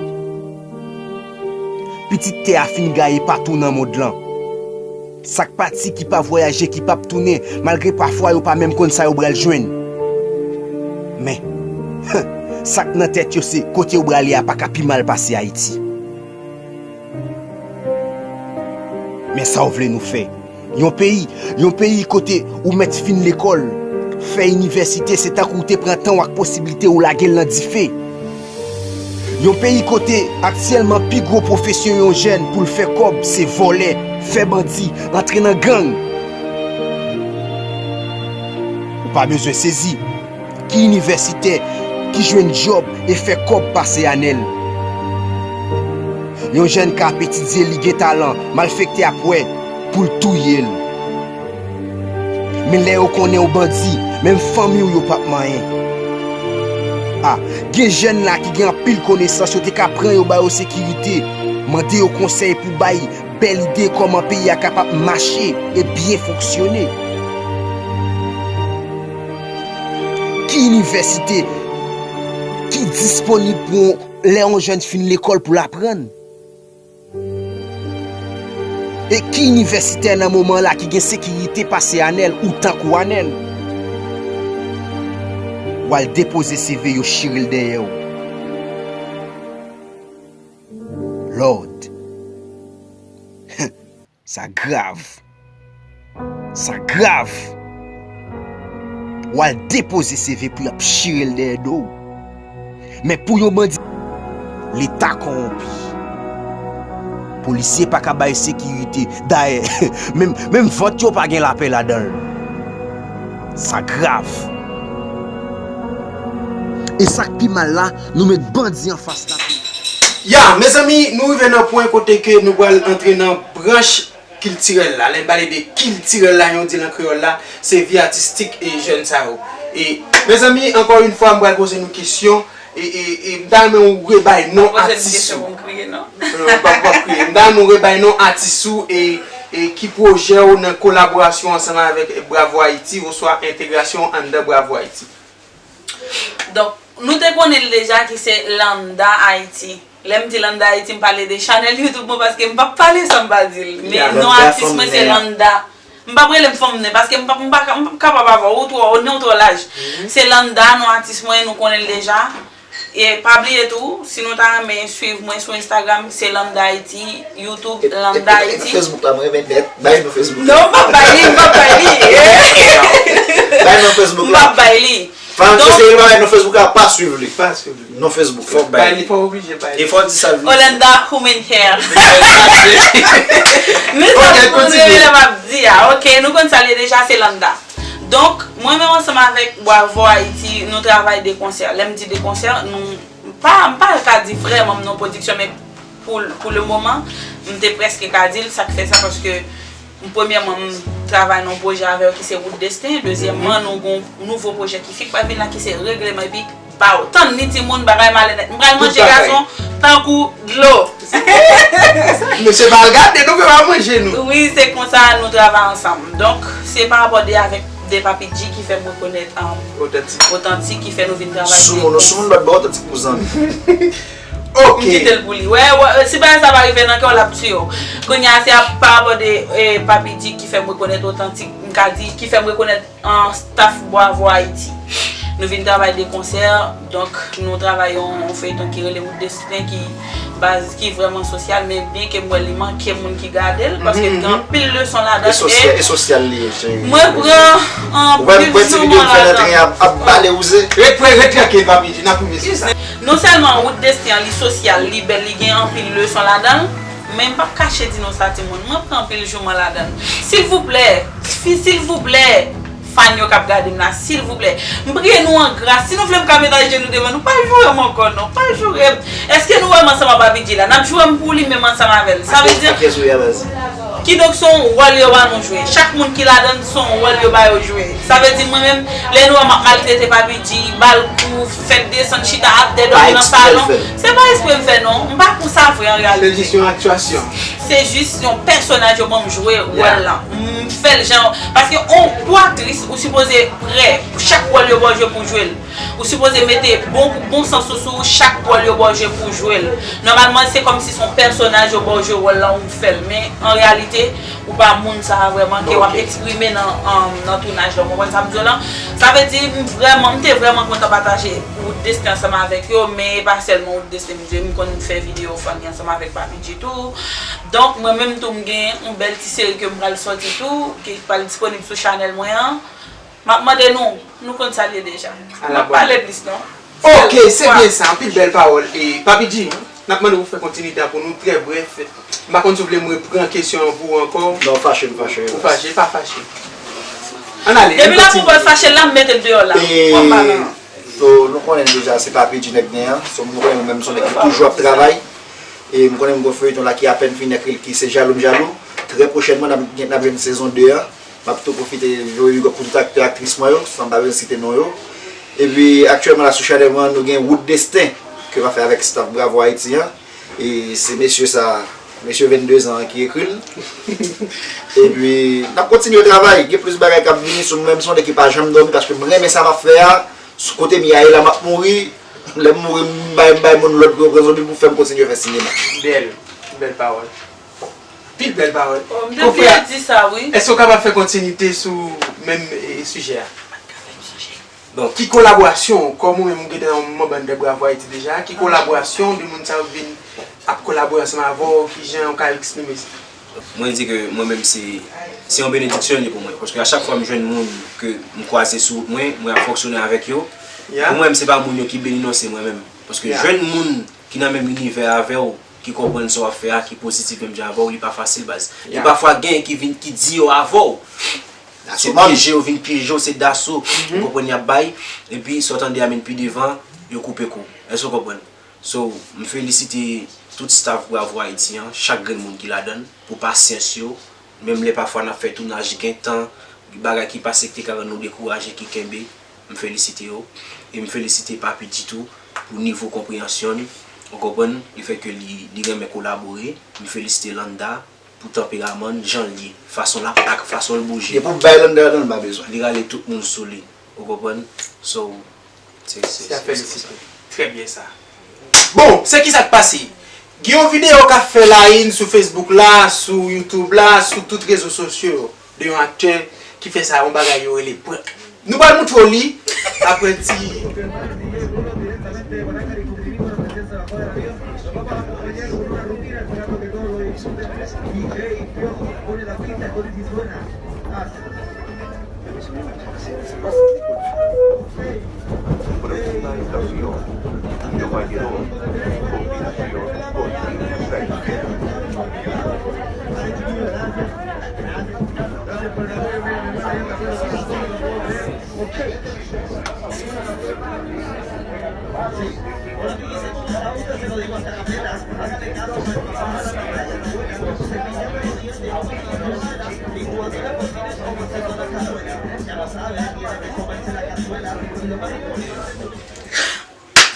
Pitit tè a fin gaye patou nan mond lan. Sa k pati ki pa vwayaje, ki p ap tounen, malgre pafwa yo pa menm konn sa yo pral jwenn. Men, sa k nan tèt yo se kote yo prale a pa ka pi mal pase Ayiti. Men sa w vle nou fè? Yon peyi, yon peyi kote ou mèt fin lekòl, fè inivèsite, se tankou w te pran tan w ak posiblite w lage l nan dife. Yon peyi kote aktyèlman pi gwo pwofesyon yon jèn pou l fè kòb se vòlè, fè bandi, antre nan gang. Ou pa bezwen sezi. Ki inivèsitè ki jwenn djòb e fè kòb pase Anèl? Yon jèn k ap etidye, li gen talan, malfektè ap wè pou l touye l. Men lè yo konnen w bandi, menm fanmi w yo p ap manyen. A, gen jèn la ki gen anpil konesans, yo te ka pran yo ba yo sekirite, mande yo konsèy pou bay bèl ide kòman peyi a kapab mache e byen fonksyone. Ki inivèsite ki disponib pou lè yon jèn fin lekòl pou l aprann? E ki inivèsitè nan moman la ki gen sekirite pase Anèl ou tankou Anèl? W al depoze C V, yo chire l dèyè w. Lord. Sa grav. Sa grav. W al depoze C V pou y ap chire l dèyè do w. Men pou yon bandi, Leta kòwonpi. Polisye pa ka bay sekirite. Dayè, menm, menm vant yo pa gen lapè ladan l. Sa grav. E sa k pi mal la, nou met bandi anfas la tou. Ya, mezanmi, nou rive nan pwen kote ke nou pral antre nan branch kiltirèl la. Lè n pale de kiltirèl la, jan yo di l an kreyòl la, se vi atistik e jèn sa yo. E, mezanmi, ankò yon fwa, m pral poze nou kesyon. E, e, e, m ta renmen ou rebay non atis ou. Non, m p ap, p ap kriye. M ta renmen ou rebay non atis ou e, e ki pwojè w nan kolaborasyon ansanm avèk Bravo Haïti oswa entegrasyon anndan Bravo Haïti. Donk, nou te konnen l deja ki se Landa Haïti. Lè m di Landa Haïti, m pale de chanèl YouTube mwen paske m p ap pale san m pa di l. Men non atis mwen se Landa. M p ap rele m fanm nen paske m p ap, m pa ka, m p ap kapab avè w, ou twò, ou nen w twò laj. Se Landa, non atis mwen, nou konnen l deja. E pa bliye tou, si nou ta renmen swiv mwen sou Instagram, se Landa Haïti, YouTube, Landa Haïti. Facebook la, mwen renmen nèt. Bay nou Facebook la. Non, m p ap bay li, m p ap bay li. Bay nou Facebook la. M p ap bay li. Fan yo se li pa bay nou Facebook la, pa swiv li. Pa swiv li. Non Facebook la. Fòk bay li. Fò oblije bay li. E fò di sa vle. Olanda Human Hair. Men sa pou mwen rele m ap di a. Ok, nou konn sa l ye deja, se Landa. Donk, mwen menm ansanm avèk Bravo Haïti, nou travay de konsè. Lè m di de konsè, nou, m pa, m pa ka di vrèman m nan pwodiksyon, men pou, pou le moman, m te prèske ka di l, sa k fè sa, paske m, premyèman, m travay nan yon pwojè avè yo ki se Wout Desten, dezyèmman, nou gon nouvo pwojè ki fik pral vin la, ki se Regleman, epi pa w tann ni timoun, bagay malè nèt. M pral manje gason tankou dlo. Mesye pa al gade nou, men pa manje nou. Wi, se konsa nou travay ansanm. Donk, se pa rapò de avèk de Papi G ki fè m rekonèt, um, Otantik. Otantik, ki fè nou vin travay. Soumoun, nou soumoun lòt bò, Otantik pou zanmi. Ok. M kite l pou li. Wè, wè, si bagay sa pa rive nan kè w, l ap tiye w. Kounye a, se ap, pa rapò de, eh, Papi G ki fè m rekonèt Otantik, m ka di, ki fè m rekonèt an staff Bravo Haïti. Nou vin travay de konsè, donk nou travay yon, yon feyton ki rele Wout Desten ki baz, ki vrèman sosyal, men byenke m wè li manke moun ki gade l, paske gen anpil leson ladan l. E sosyal li ye, cheri. Mwen pran anpil jouman ladan l. Ap bale wouze. Ret, ret, ret trankil, Papi G, n ap rive sou sa. Non sèlman Wout Desten an, li sosyal, li bèl, li gen anpil leson ladan l, men m p ap kache di nou sa, timoun, mwen pran anpil jouman ladan l. Silvouplè, fi, silvouplè, fan yo k ap gade m la, silvouplè, m priye nou an gras, si nou vle m ka met ajenou devan nou, pa joure m ankò non, pa joure m. Èske nou wè m ansanm ak Papi G la? N ap joure m pou li menm ansanm avè l. Sa vle di, kidonk se yon wòl yo ba nou jwe. Chak moun ki ladan l, se yon wòl yo ba yo jwe. Sa vle di mwen menm, lè nou wè m ap maltrete Papi G, ba l kou, fè l desann, chita atè, dòmi nan salon, se pa espre m fè non. M pa konsa vre an reyalite. Se jis yon aktyasyon. Se jis yon pèsonaj yo ban m jwe wòl lan. M fè l jan, paske on, pou aktris, ou sipoze prè. Chak wòl yo ba w jwe pou w jwe l. Ou sipoze mete bon, bon sans ou sou chak wòl yo ba w jwe pou w jwe l. Nòmalman, se kòmsi se yon pèsonaj yo ba w jwe wòl lan, ou fè l. Men, an reyalite, ou pa moun sa a vrèman ke w ap eksprime nan, nan, nan tounaj la. Ou konprann sa m di w lan? Sa vle di, m vrèman, m te vrèman kontan pataje Wout Desten ansanm avèk yo, men e pa sèlman Wout Desten m jwe, m konn fè videyo fanmi ansanm avèk Papi G tou. Donk, mwen menm tou, m gen yon bèl ti seri ke m pral sòti tou, ki pral disponib sou chanèl mwen an. M ap mande nou, nou konn sa l ye deja. M ap pale plis non. Ok, se byen sa, anpil bèl pawòl. E, Papi G, n ap mande w pou fè kontinite a pou nou, trè brèf. M pa konn si w vle m repran kesyon an pou ou ankò. Non, fache, m fache. Ou fache, pa fache. Ann ale. Depi l ap pran fache la, m mete l deyò la. E, so, nou konnen deja se Papi G nèg gen an. So, nou konnen nou menm se yon nèg ki toujou ap travay. E m konnen m gon feyton la ki apèn fini ekri l ki se Jalou m Jalou. Trè pwochènman, n ap, n ap jwenn sezon de an. M ap tou pwofite voye big up pou tout aktè, aktris mwen yo, san m pa bezwen site non yo. Epi, aktyèlman la sou chanèl mwen an, nou gen Wout Desten, ke m ap fè avèk staff Bravo Haïti an. E se mesye sa, mesye vennde zan an ki ekri l. Epi, n ap kontinye travay, gen plis bagay k ap vini sou mwen, m se yon nèg ki pa janm dòmi, paske m renmen sa m ap fè a. Sou kote m ye a la, m ap mouri. Lè m mouri, m bay, m bay moun lòd pou yo pran zonbi pou fè m kontinye fè sinema. Bèl, bèl pawòl. Pil bèl pawòl. Oh, m te bliye di sa, wi. Èske w kapab fè kontinite sou menm, e, sijè a? Bon. Ki kolaborasyon, kòm ou menm ou gentan yon manm anndan Bravo Haïti deja, ki kolaborasyon de moun sa yo vin ap kolabore ansanm avè w, kijan w ka eksprime sa? Mwen di ke mwen menm se, se yon benediksyon li pou mwen. Paske a chak fwa m jwenn moun ke m kwaze sou wout mwen, mwen ap fonksyone avèk yo. Pou mwen menm se pa moun yo ki beni non, se mwen menm. Paske jwenn moun ki nan menm inivè avè w, ki konprann sa w ap fè a, ki pozitif menm jan avè w, li pa fasil baz. E pafwa gen ki vin, ki di yo avè w. Se pyeje yo vin pyeje w, se daso, ou konprann, y ap bay, epi sa w tande a menm pi devan, yo koupe kou. Èske w konprann? So, m felisite tout staff Bravo Haïti an, chak grenn moun ki ladan l, pou pasyans yo, menm lè pafwa n ap fè tounaj, gen tan, bagay ki pase ki te ka rann nou dekouraje, ki kenbe, m felisite yo, e m felisite Papi G tou pou nivo konpreyansyon l, ou konprann, lefètke li, li renmen kolabore, m felisite Landa, pou tanperaman l, jan l ye, fason l ap ak, fason l bouje. Depi w bay Landa ladan l, m pa bezwen. Li rale tout moun sou li. Ou konprann? So, se, se, se, se sa. Trè byen sa. Bon, se ki sa k pase? Gen yon videyo k ap fè la in sou Facebook la, sou YouTube la, sou tout rezo sosyo yo, de yon aktè ki fè sa, yon bagay yo rele prank. Nou pral moutre w li apre ti.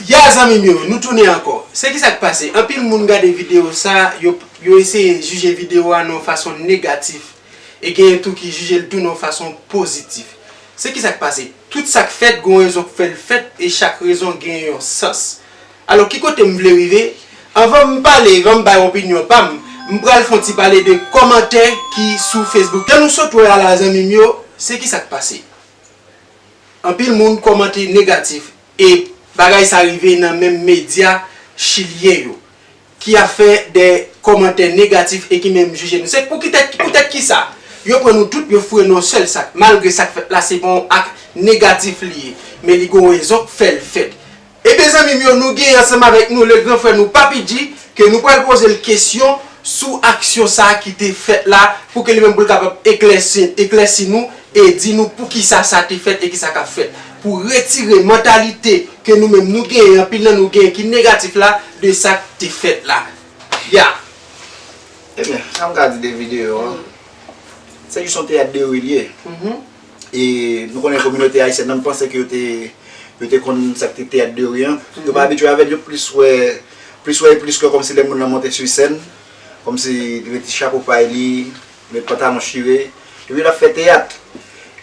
Ya zanmi m yo, nou tounen ankò. Se ki sa k pase? Anpil moun gade videyo sa, yo, yo eseye jije videyo a nan yon fason negatif. E genyen tou ki jije l tou nan yon fason pozitif. Se ki sa k pase? Tout sa k fèt, gen yon rezon k fè l fèt, e chak rezon gen yon sans. Alò, ki kote m vle rive? Anvan m pale, anvan m bay opinyon pa m, m pral fè yon ti pale de kòmantè ki sou Facebook. Jan nou sot wè a la, zanmi m yo, se ki sa k pase? Anpil moun kòmante negatif, e bagay sa rive nan menm medya chilyen yo, ki ap fè de kòmantè negatif e ki menm jije nou. Se pou ki tèt, poutèt ki sa? Yo pran nou tout, yo foure nan yon sèl sak, malgre sa k fèt la, se pa yon ak negatif li ye, men li gen yon rezon k fè l fèt. Ebyen, zanmi m yo, nou genyen ansanm avèk nou le gran frè nou, Papi G, ke nou pral poze l kesyon sou aksyon sa a ki te fèt la, pou ke li menm pou l kapab eklèsi, eklèsi nou e di nou poukisa sa te fèt e kisa k ap fèt. Pou retire mantalite ke nou menm nou genyen, anpil nan nou genyen ki negatif la, de sa k te fèt la. Ya. Ebyen, sa m ka di de videyo a, se jis yon teyat de ri l ye. E nou konnen kominote ayisyèn nan, m panse ke yo te, yo te konn sa k te teyat de ri an. Yo pa abitye avè l, yo plis wè, plis wè, plis wè kòmsi lè moun nan monte sou sèn, kòmsi li met ti chapo pay li, met pantalon chire, epi l ap fè teyat.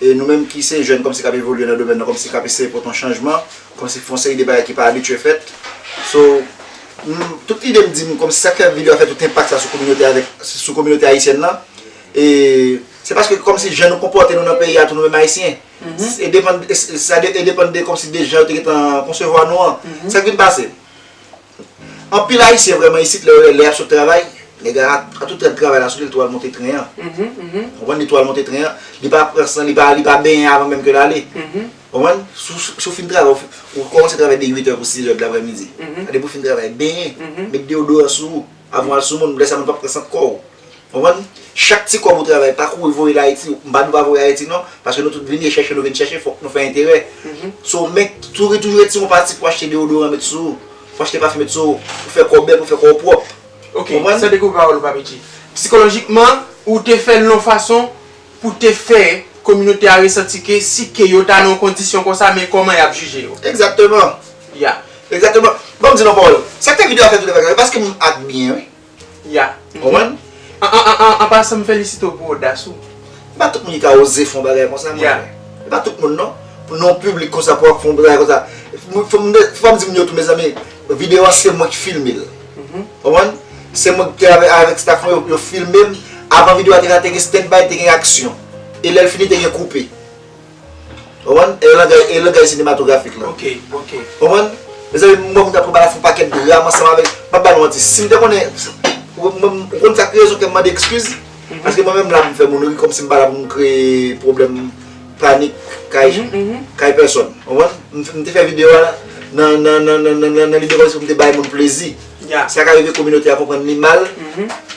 E nou menm ki se jèn kòmsi k ap evolye nan domèn nan, kòmsi k ap eseye pote yon chanjman, kòmsi fè yon seri de bagay ki pa abitye fèt. So, m, tout ide m di m kòmsi sa k fè videyo a fè tout enpak sa sou kominote avèk, sou kominote ayisyèn nan. E se paske kòmsi jan nou konpòte nou nan peyi a tou nou menm ayisyen. E depann, e, e, sa de, e depann de kòmsi de jan yo te gentan konsevwa nou an. Sa k vin pase? Anpil ayisyen vrèman isit lè, lè y ap sot travay, nèg la a tout rèd travay la sou li, li tou al monte tren an. Konprann? Li tou al monte tren an, li pa pran san, li pa, li pa benyen avan menm ke l ale. Konprann? Si w, si w fin travay, ou fi-, ou kòmanse travay de uit è pou sis è de laprèmidi. Depi w fin travay, benyen, met deyodoran sou ou, avan w al sou moun, lè sa moun p ap pran sant kò w. Konprann? Chak ti kòb ou travay, pa kouri voye l Ayiti. M pa di w pa voye Ayiti non, paske nou tout vini e chèche, nou vin chèche, fòk nou fè enterè. So, men toujou, toujou retire yon pati pou achte deyodoran met sou ou, pou achte pafen met sou ou, pou fè kò w bèl, pou fè kò w pwòp. Ok, konprann? San dekoupe pawòl ou, Papi G. Sikolojikman, ou te fè l yon fason pou te fè kominote a resanti ke si ke yo ta nan yon kondisyon konsa, men kòman y ap jije yo. Egzakteman. Ya. Egzakteman. Ban m di nou yon pawòl. Sa k fè videyo a fè tout bagay, paske m ak byen, wi. Ya. Konprann? An, an, an, an, an pasan, m felisite w pou odas ou. E pa tout moun ki ka oze fè yon bagay konsa, mwen. Ya. E pa tout moun, non. Pou nan yon piblik konsa, pou w ap fè yon bagay konsa. Fò m, fò m di moun yo tou, mezanmi, videyo a se mwen ki filme l. Konprann? Se mwen ki te avè-, avèk staff mwen, yo, yo filme m. Avan videyo a te ka, te gen standby, te gen aksyon. E lè l fini, te gen koupe. Konprann? E langay, e langay sinematografik la. Ok, ok. Konprann? Mezanmi, m wè moun t ap pran balafon pakèt dram ansanm avèk, m p ap ba nou manti. Si m te konnen, ou, mwen, ou konn sa k rezon ke m mande ekskiz? Paske mwen menm la, m fè moun ri kòmsi m pa la pou m kreye pwoblèm, panik kay, kay pèsòn. Ou konprann? M, m te fè videyo a nan, nan, nan, nan, nan, nan, nan lide kòmsi pou m te bay moun plezi. Sa ka rive kominote a konprann li mal.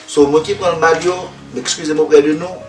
So, moun ki pran l mal yo, m ekskize m oprè de nou.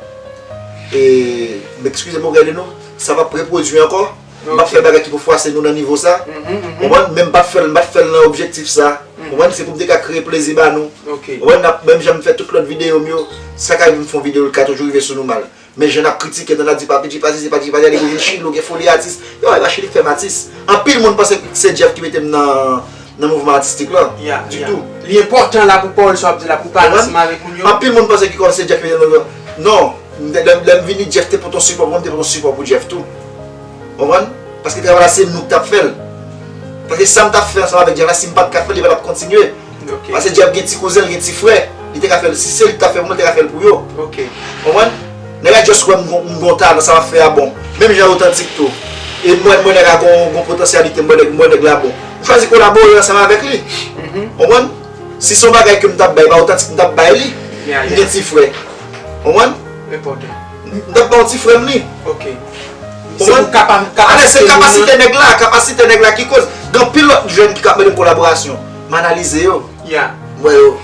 E m ekskize m oprè de nou. Sa p ap repwodui ankò. M p ap fè bagay ki pou fwase nou nan nivo sa. Ou konprann? Men m p ap fè l, m p ap fè l nan objektif sa. Ou konprann? Se pou m te ka kreye plezi ba nou. Ou konprann? N ap, menm jan m fè tout lòt videyo m yo, sa ka rive m fè yon videyo, l ka toujou rive sou nou mal. Men jan n ap kritike, nan n ap di pa P J, pa sesi, pa P J, pa P J, ale goumen Chili, ou gen foli atis. Yo, e pa Chili k fè m atis. Anpil moun panse se Jeff ki mete m nan, nan mouvman atistik lan. Ditou. Li enpòtan la pou pawòl sa w ap di la, pou pale ansanm avèk moun yo. Anpil moun panse ki kòm se Jeff ki mete m nan. Non, lè, lè m vini, Jeff te pote yon sipò pou mwen, m te pote yon sipò pou Jeff tou. Ou konprann? Paske travay la se nou ki t ap fè l. Paske sa m t ap fè ansanm avèk Jeff la, si m pa t ka fè l, li pa t ap kontinye. Paske Jeff gen ti kouzen l, gen ti frè. Li te ka fè l. Si se li ki t ap fè pou mwen, li te ka fè l pou yo. Ou konprann? Nèg la just wè m gon, m gon talan, sa m ap fè a bon. Menm jan Otantik tou. E m wè, m wè nèg la gon, gon potansyalite, m wè nèg, m wè nèg la bon. M chwazi kolabore ansanm avèk li. Ou konprann? Si se yon bagay ke m t ap bay, pa Otantik m t ap bay li. M gen ti frè. Ou konprann? M t ap ba yon ti frè m li. Ou konprann? Alè, se kapasite nèg la, kapasite nèg la ki koz. Gen anpil lòt jèn ki ka ap mande m kolaborasyon. M analize yo. M wè yo.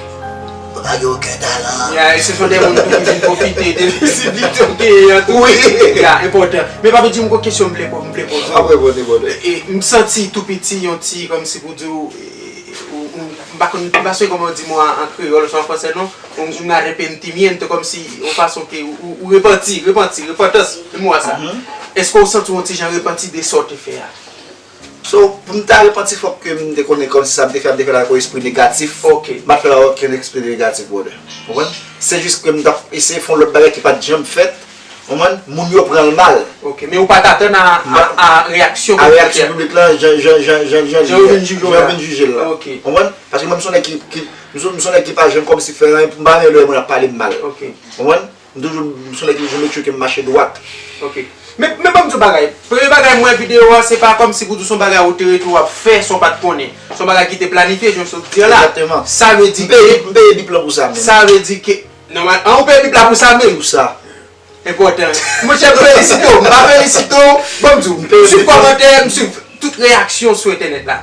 Yo pa gen okenn talan. Ya, e se jan de moun tou ki vin pwofite de vizibilite w genyen an tou. Wi. Ya, enpòtan. Men Papi Jim, gon kesyon m vle po-, m vle poze w. Apre, bon, bon. E, m santi tou piti, yon ti, kòmsi pou di w, e, ou, ou, m pa konn, m pa sonje kòman yo di mo a an kreyòl, oswa an fransè non. Un, un arrepentimiento, kòmsi yon fason ke ou, ou, ou repanti, repanti, repantans, se mo a sa. Èske w santi w yon ti jan repanti de sa w te fè a? So, pou m ta repanti, fòk ke m te konnen kòmsi sa m te fè a, m te fè l ak yon espri negatif. M pa t fè l ak okenn espri negatif, brother. Ou konprann? Se jis ke m t ap eseye fè yon lòt bagay ki pa t janm fèt. Ou konprann? Moun yo pran l mal. Ok, men ou pa t atann a, a, a reyaksyon piblik la, jan, jan, jan, jan, jan li ye, jan yo vin jije l la. Ou konprann? Paske mwen, m se yon nèg ki, ki, m se, m se yon nèg ki pa janm kòmsi fè anyen pou m pa renmen lè moun ap pale m mal. Ou konprann? M toujou, m se yon nèg ki toujou make sure ke m mache dwat. Ok. Men, men ban m di w bagay. Premye bagay m wè videyo a, se pa kòmsi pou di w se yon bagay ou te rete w ap fè san w pa t konnen. Se yon bagay ki te planifye, jan w sot di a la. Egzakteman. Sa vle di ke, m peye, m peye bip lan pou sa menm. Sa vle di ke, nòmal, an, ou peye bip la pou sa menm? Pou sa. Enpòtan. Monchè, m felisite w. M pa felisite w. Ban m di w, m swiv kòmantè, m swiv tout reyaksyon sou entènèt la.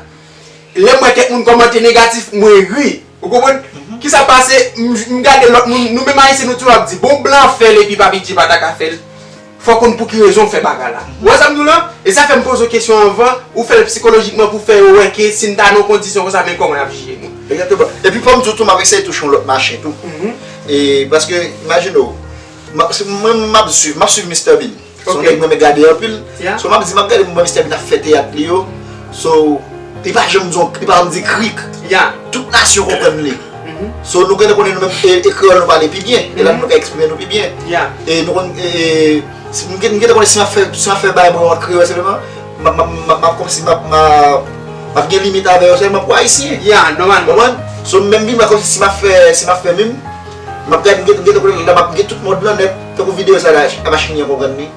Lè m wè kèk moun kòmante negatif, mwen ri. Ou konprann? Kisa pase, m, m gade lòt moun, nou menm Ayisyen, nou toujou ap di, bon, blan fè l epi Papi Jim pa ta ka fè l. Fò w konn pou ki rezon w fè bagay la. Ou wè sa m di w lan? E sa fè m poze w kesyon anvan, ou fè l sikolojikman pou fè yo wè ke si n ta nan yon kondisyon konsa, men kòman y ap jije nou. Egzakteman. Epi fò m di w tou, m ap eseye touche yon lòt mache tou. E paske, imajine w, m ap, se mwen, m ap swiv, m ap swiv Mister Bean. Se yon nèg mwen renmen gade anpil. So, m ap di, m ap gade mwen Mister Bean ap fè teyat li yo. So, li pa janm di yon, li pa janm di krik. Tout nasyon konprann li. So, nou gentan konnen nou menm, e, e kreyòl nou pale pi byen. E la nou ka eksprime nou pi byen. E nou konn, e, e, si, nou gen-, nou gentan konnen si m ap fè, si m ap fè bagay mwen an kreyòl senpleman, m ap, m ap, m ap, m ap kòmsi m ap, m ap, m ap gen limit avè yo sèlman pou Ayisyen. Ou konprann? So, menm vin la kòmsi si m ap fè, si m ap fè menm, m ap gade, m gen, m gen, m ap gen tout mond lan nèt, tankou videyo sa la, e pa Chilyen konprann li.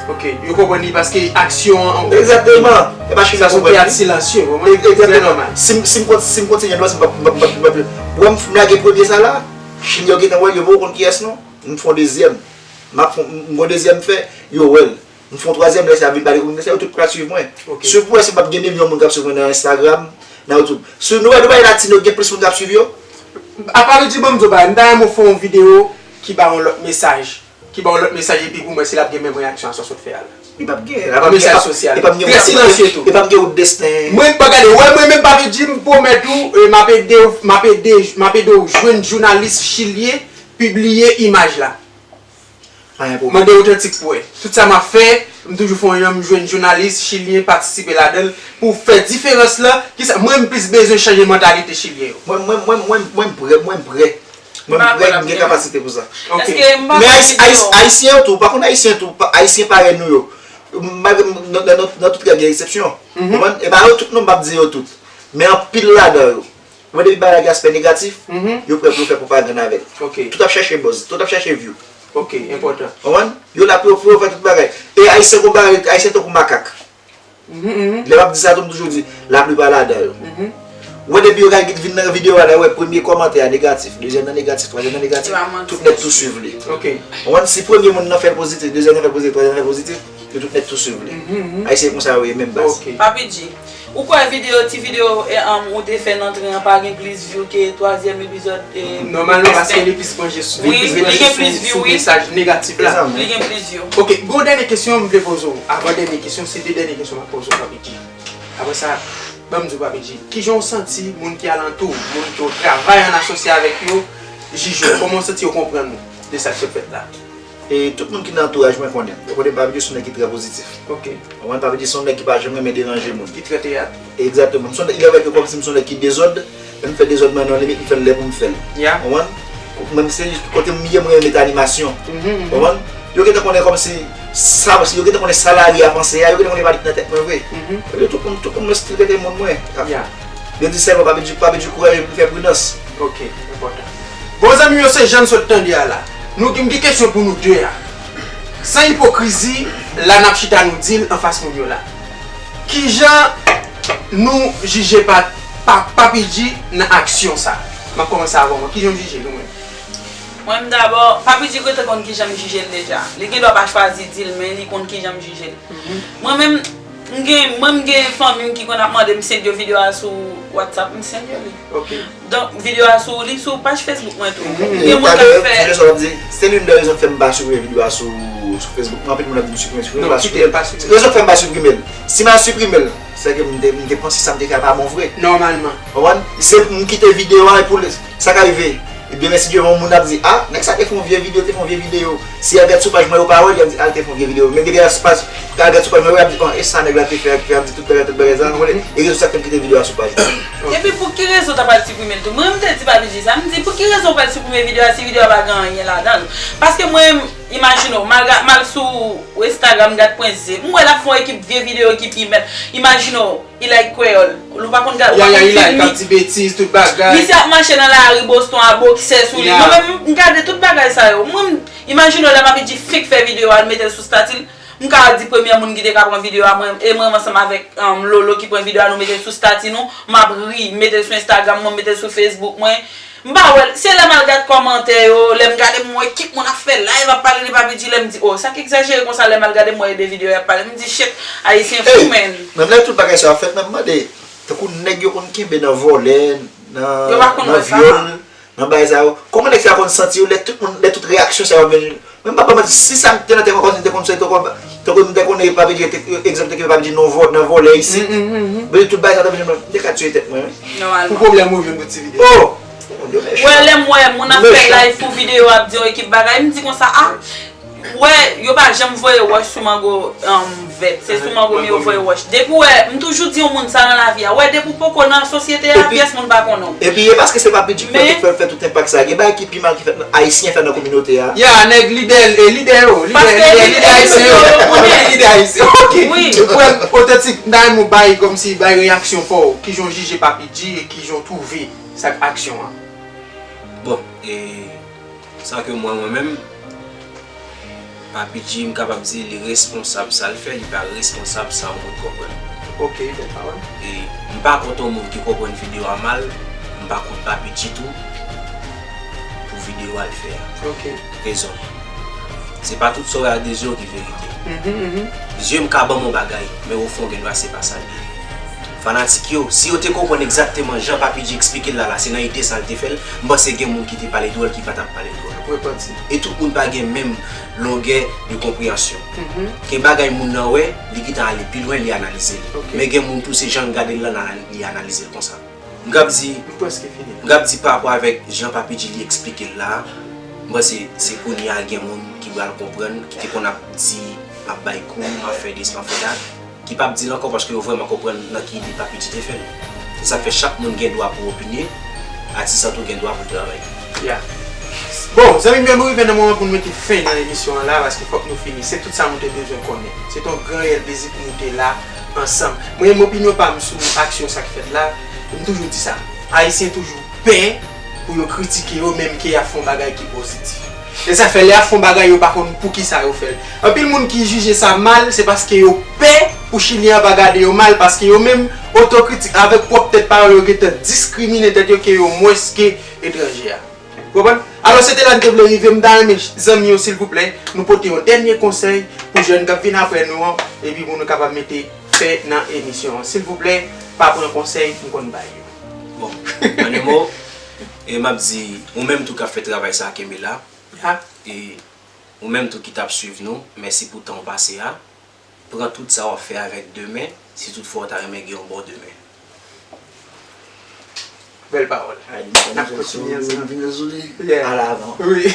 Ok, yo konprann li paske aksyon an. Egzakteman. E pa Chilyen konprann li. Sa se yon teyat silansye, ou konprann? Egzakteman. Trè nòmal. Si m, si m kont-, si m kontinye dwat, m p ap, m p ap, m p ap, m p ap, wè m, m lage premye sa la, Chilyen yo gentan wè l, yo poko konn kiyès non. M fè yon dezyèm. M ap fè, m gon dezyèm m fè, yo wè l. M fè yon twazyèm, lè sa vin pale pou moun, lè sa yo tout pral swiv mwen. Swiv pou wè si m p ap gen milyon moun k ap swiv mwen nan Instagram, nan YouTube. Si nou wè nou bay latin yo gen plis moun k ap swiv yo. Apa nou di ban m di w bagay, m ta renmen w fè yon videyo ki ba yon lòt mesaj. Ki ba yon lòt mesaj epi pou m wè si l ap gen menm reyaksyon a sa w sot fè a la. Li p ap gen, li p ap gen, mesaj sosyal. Li p ap gen, trè silansye tou. Li p ap gen wout desten. Mwen, pa gade, wè mwen menm Papi Jim, m pwomèt ou, e, m ap ede w, m ap ede, m ap ede w jwenn jounalis chilyen pibliye imaj la. Pa gen pwoblèm. Mande Otantik pou wè. Tout sa m ap fè, m toujou fè yon jan m jwenn jounalis chilyen patisipe ladan l pou fè diferans lan. Kisa, mwen, m plis bezwen chanje mantalite chilyen yo. Mwen, mwen, mwen, mwen, mwen, m prè, mwen, m prè. Mwen, m prè, m gen kapasite pou sa. Ok. Men Ayis-, Ayis-, Ayisyen yo tou, pa konn Ayisyen tou, pa, Ayisyen parèy nou yo. Malgre m, nan, nan, nan, nan tout ka gen eksepsyon. Konprann? E pa yo tout non, m p ap di yo tout. Men anpil ladan yo. Mwen depi bagay la gen aspè negatif, yo prè pou yo fè pwopagann avè l. Ok. Tout ap chèche buzz, tout ap chèche view. Ok, enpòtan. Konprann? Yo la pou yo, pou yo fè tout bagay. E Ayisyen gon bagay, Ayisyen tankou makak. Lè m ap di sa tou, m toujou di, laplipa ladan yo. Ou wè depi yo ka vin nan videyo a la, ou wè premye kòmantè a negatif, dezyèm nan negatif, twazyèm nan negatif, tout nèt tou swiv li. Ok. Ou konprann? Si premye moun nan fè l pozitif, dezyèm nan fè pozitif, twazyèm nan fè pozitif, yo tout nèt tou swiv li. Ayisyen konsa yo ye menm baz. Ok. Papi G, ou kwè videyo, ti videyo e, um, ou te fè nan tren an pa gen plis view ke twazyèm epizòd e Nòmalman paske li plis branje sou Wi, li gen plis view, sou wi. Mesaj negatif la. Sezam. Li gen plis view. Ok, gon dènye kesyon m vle poze w. Avan dènye kesyon, se de dènye kesyon m ap poze w, Papi G. Apre sa, ban m di w, Papi G, kijan w santi moun ki alantou w, moun ke w travay an asosye avèk yo, jije w? Kòman w santi yo konprann ou de sa k sot fèt la? E tout moun ki nan antouraj mwen konnen. Yo konnen Papi G se yon nèg ki trè pozitif. Ok. Ou konprann? Papi G se yon nèg ki pa janm renmen deranje moun. Ki trè teyat. Egzakteman. M se yon nèg ki leve avèk yo kòmsi m se yon nèg ki dezòd, men m fè dezòd mwen nan limit, m fè l lè pou m fè l. Ya. Ou konprann? Mwen se kote m ye, mwen renmen animasyon. Ou konprann? Yo gentan konnen kòmsi sa, yo gentan konnen sa lari a panse a, yo gentan konnen pa li ki nan tèt mwen vre. Epi tout moun, tout moun mwen still rete moun mwen. Ya. Yo di sèlman Papi G, Papi G kouraje pou l fè pridans. Ok, enpòtan. Bon, zanmi m yo, se jan n sot tande a la. Nou gen, m gen kesyon pou nou de a. San ipokrizi, la n ap chita nou di l anfas moun yo la. Kijan nou jije pa, pa, Papi G nan aksyon sa? M ap kòmanse avè w, mwen. Kijan w jije l, ou menm? Mwen menm dabò, Papi G gentan konn kijan m jije l deja. Li gen dwa pa chwazi di l, men li konn kijan m jije l. Mwen menm, m gen, mwen m gen fanmi m ki konn ap mande m send yo videyo a sou WhatsApp, m send yo li. Ok. Donk, videyo a sou, li sou paj Facebook mwen tou. Mhm. Gen moun k ap fè. Rezon ap di, se l'une des raisons k fè m pa siprime videyo a sou, sou Facebook. Mwen anpil moun ap di m siprime, siprime, Non, pa kite siprime. l pa siprime. Rezon k fè m pa siprime l. Si m al siprime l, se ke m te, m te panse sa m te fè a pa bon vre. Nòmalman. Ou konprann? Se m kite videyo a pou l, sa ka rive. Ebyen, men si Dye vle, yon moun ap di, ah, nèg sa te fè yon vye videyo, te fè yon vye videyo. Si y al gad sou paj mwen, yo pa wè l, y ap di, ah, l te fè yon vye videyo. Men depi y al sou paj, y al gad sou paj mwen, yo ap di, oh, e sa nèg la te fè, y ap di tout bagay, tout bagay sa, nou konnen. E rezon sa k fè m kite videyo a sou paj mwen. Epi pou ki rezon w ta pral siprime l tou? Mwen, m te di Papi G sa, m di, pou ki rezon w pral siprime videyo a si videyo a pa gen anyen ladan l? Paske mwen, imajine w, m al ga-, m al sou Instagram, m gad Prince Zay, m wè l ap fè yon ekip vye videyo, ekip imèl. Imajine w, Eli Kweyòl. Ou pa konn gade, ou Ya, pa ya, konn Eli, filme. k ap di betiz, tout bagay. Misye ap mache nan lari Boston a bokse sou li. Ya. Mwen menm, m gade tout bagay sa yo. Mwen, imajine w lè Papi G fenk fè videyo a, l mete l sou stati l. M ka di premye moun ki te ka pran videyo a, mwen, e mwen ansanm avèk, um, Lolo ki pran videyo a, nou mete l sou stati nou. M ap ri, m mete l sou Instagram mwen, m mete l sou Facebook mwen. M pa wè l. Se lè m al gad kòmantè yo, lè m gade m wè kèk moun ap fè live ap pale de Papi G, lè m di, oh, sa k egzajere konsa, lè m al gade m wè e de videyo y ap pale, m di, shit, Ayisyen fou, man. Menm lè tout bagay sa yo ap fèt, men m mande, tankou nèg yo konn kenbe nan vòlè, nan, Yo pa konn nan wè sa. Vyòl, nan bagay sa yo. Kòman nèg sa yo konn santi yo lè tout moun, lè tout reyaksyon sa yo ap vin? Men m pa ba manti, si sa m te nan tèt mwen kòmsi m te konn sa, tankou, tankou m te konnen Papi G, te, egzanp, te kenbe Papi G nan vò-, nan vòlè isit. Mwen tout bagay sa te vin, m te ka tiye tèt mwen, wi. Nòmalman. Pou pwoblèm ou jwenn pou ti videyo. Oh! Mon Dieu, mechan. Wè, lè m wè moun ap fè Mechan. Live pou videyo ap di yon ekip bagay, m di konsa, ah, wè, yo pa janm voye wòch sou mango, um, vèt. Se sou mango m yo voye wòch. Depi w wè, m toujou di yon moun sa nan lavi a. Wè, depi w poko nan sosyete a, Epi- pyès moun pa konnen w. Epi e paske se Papi G ki fè Men- tout, fè, fè tout enpak sa. Gen bagay ki pi mal ki fèt, Ayisyen fè nan kominote a. Ya, nèg lidè, e lidè yo, lidè, Paske lidè, lidè lidè ayisyen yo, yo. yo konnen. Lidè ayisyen, ok. Wi. Frè m, otantik, m ta renmen w bay kòmsi, bay reyaksyon pa w. Kijan w jije Papi G e kijan w twouve sa k aksyon an? Bon, e sa ke mwen, mwen menm, Papi G, m kapab di li responsab sa l fè, li pa responsab sa yon moun konprann. Ok, bèl pawòl. E m pa kont yon moun ki konprann videyo a mal, m pa kont Papi G tou pou videyo a l fè a. Ok. Rezon. Se pa tout sa w wè ak de zye w ki verite. Mhm, mhm. Zye m ka ban m yon bagay, men ofon gen dwa se pa sa l ye. Fanatik yo, si yo te konprann egzakteman jan Papi G eksplike l la, la, se nan ide sa l te fè l, m panse gen moun ki te pale dwòl ki pa t ap pale dwòl. Repanti. E tout moun pa gen menm longè de konpreyansyon. Mhm. Gen bagay moun nan wè, li gentan ale pi lwen, li analize l. Ok. Men gen moun tou, se jan l gade l lan, li analize l konsa. M k ap di, M prèske fini. m k ap di pa rapò avèk jan Papi G li eksplike l la, m panse se kounye a gen moun ki pral konprann, ki te konn ap di, m ap bay kou, m ap fè dis, m ap fè dat, ki p ap di l ankò paske yo vrèman konprann nan ki ide Papi G te fè l. Se sa k fè chak moun gen dwa pou opinye, atis lan tou gen dwa pou l travay. Ya. Bon, zanmi m yo, nou rive nan moman pou nou mete fen nan emisyon an la, paske fòk nou fini. Se tout sa nou te bezwen konnen. Se t on gran rèl plezi pou nou te la ansanm. Mwen, menm opinyon pa m sou aksyon sa k fèt la, m toujou di sa. Ayisyen toujou pè pou yo kritike yo, menm ke y ap fè yon bagay ki pozitif. E sa fè, lè y ap fè yon bagay, yo pa konn poukisa yo fè l. Anpil moun ki jije sa mal, se paske yo pè Pou Chilyen an pa gade yo mal, paske yo menm, otokritik avèk pwòp tèt pa yo, yo gentan diskrimine tèt yo ke yo mwens ke etranje a. Ou konprann? Alò, se te la n te vle rive, m ta renmen, zanmi yo, silvouplè, nou pote yon dènye konsèy pou jèn k ap vin apre nou an, epi pou nou kapab mete fen nan emisyon an. Silvouplè, pa pran konsèy m konn bay yo. Bon, an yon mo, e m ap di, ou menm tou k ap fè travay sa a, kenbe la. Ya. E ou menm tou ki t ap swiv nou, mèsi pou tan w pase a. Pran tout sa w ap fè avèk de men, si toutfwa w ta renmen gen yon bon demen. Bèl pawòl. N ap kontinye ansanm. Yeah. Wi.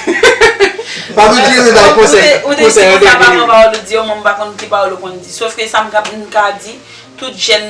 Pa bliye bay konsèy. Ou te, ou te di konsa pa pran pawòl ou di yo, mwen m pa konn ki pawòl ou konn di. Sòf ke sa m ka, m ka di, tout jèn,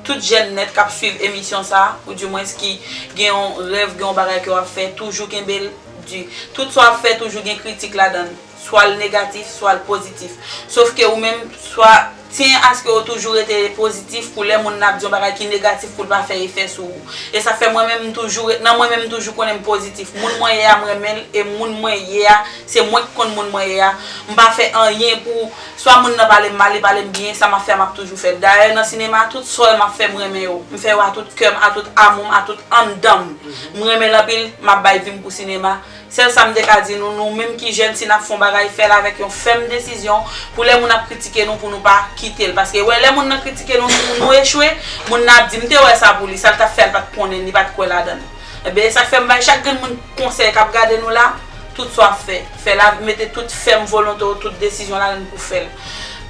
tout jèn nèt k ap swiv emisyon sa a, oudimwens ki gen yon rèv, gen yon bagay ke w ap fè, toujou kenbe l di. Tout sa w ap fè, toujou gen kritik ladan l. Swa l negatif, swa l pozitif. Sòf ke ou menm, swa tyen aske ou toujou rete pozitif pou lè moun nan ap di yon bagay ki negatif pou l pa fè efè sou ou. E sa fè mwen menm m toujou ret nan mwen menm, m toujou konnen m pozitif. Moun mwen ye a, m renmen l, e moun mwen ye a, se mwen ki konn moun mwen ye a. M pa fè anyen pou, swa moun nan pale m mal, li pale m byen, sa m ap fè a, m ap toujou fè l. Dayè, nan sinema, tout sa w wè m ap fè, m renmen yo. M fè yo a tout kè m, a tout amou m, a tout anndan m. M renmen l anpil, m ap bay vi m pou sinema. Sèl sa m te ka di nou, nou menm ki jèn, si n ap fè yon bagay, fè l avèk yon fèm desizyon, pou lè moun ap kritike nou, pou nou pa kite l. Paske, wè, lè moun nan kritike nou, nou, nou echwe, moun nan ap di, "M te wè sa pou li, sa l t ap fè a, l pa t konnen, li pa t kwè ladan l." Ebyen, e sa k fè m bay chak grenn moun konsèy k ap gade nou la, tout sa w ap fè, fè l, mete tout fèm volonte w, tout desizyon ladan l pou w fè l.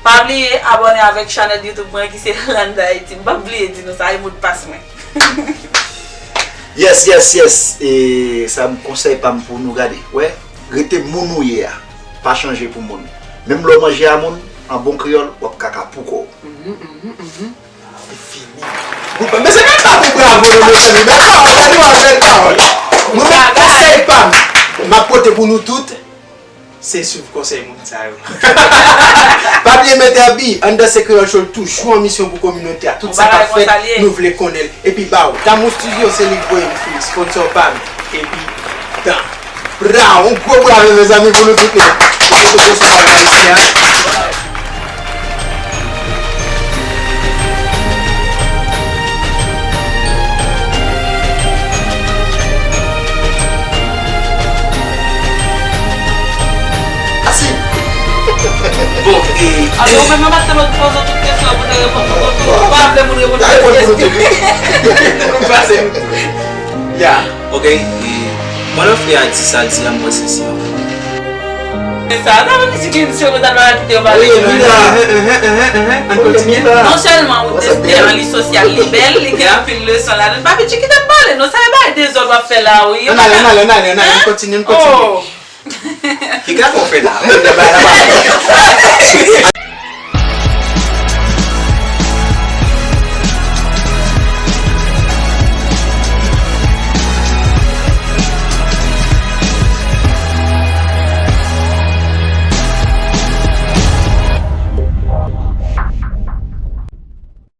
Pa bliye abòne avèk chanèl YouTube mwen ki se Landa Haiti. M p ap bliye di nou sa, e modpas mwen. Yes, yes, yes. E sa m konsèy pa m pou nou gade. Wè, rete moun ou ye a. Pa chanje pou moun. Menm lè w manje a moun, an bon kreyòl, w ap kaka pou kò w. Li fini. Bon, men se menm pa pou bravo nou, mezanmi. Bèl pawòl, gade yon bèl pawòl. Mwen menm konsèy pa m, m ap pote pou nou tout, se swiv konsèy moun sa yo. Pa bliye mete abi anndan Se Kreyòl Show, toujou an misyon pou kominote a. Tout sa k ap fèt, nou vle konnen l. Epi ba w, Damou Studio, se li k voye m fini, sponsò pa m. Epi, dan. Bra, yon gwo bravo, mezanmi, pou nou tout, non. Pou nou tout, sou Ayisyen. Asi. Bon, e, Alò, ou menm, mwen pa t konn poze w tout kesyon pou te reponn pou nou tout. Ou pa vle moun reponn pou tout kesyon. Nou pase nou tout. Ya. Ok, e, pandan frè a di sa l di a, m panse se yon. E sa, sa vle di ki se yo ta pral kite yo pale. Wi, wi, la. Ann kontinye. Non sèlman ou teste an, li sosyal, li bèl, li gen anpil leson ladan l. Papi, kite m pale, non, sa e bay dezòd w ap fè la, wi. Ann ale, ann ale, ann ale, ann ale, ann kontinye, ann kontinye. Oh. Ki gad w fè la?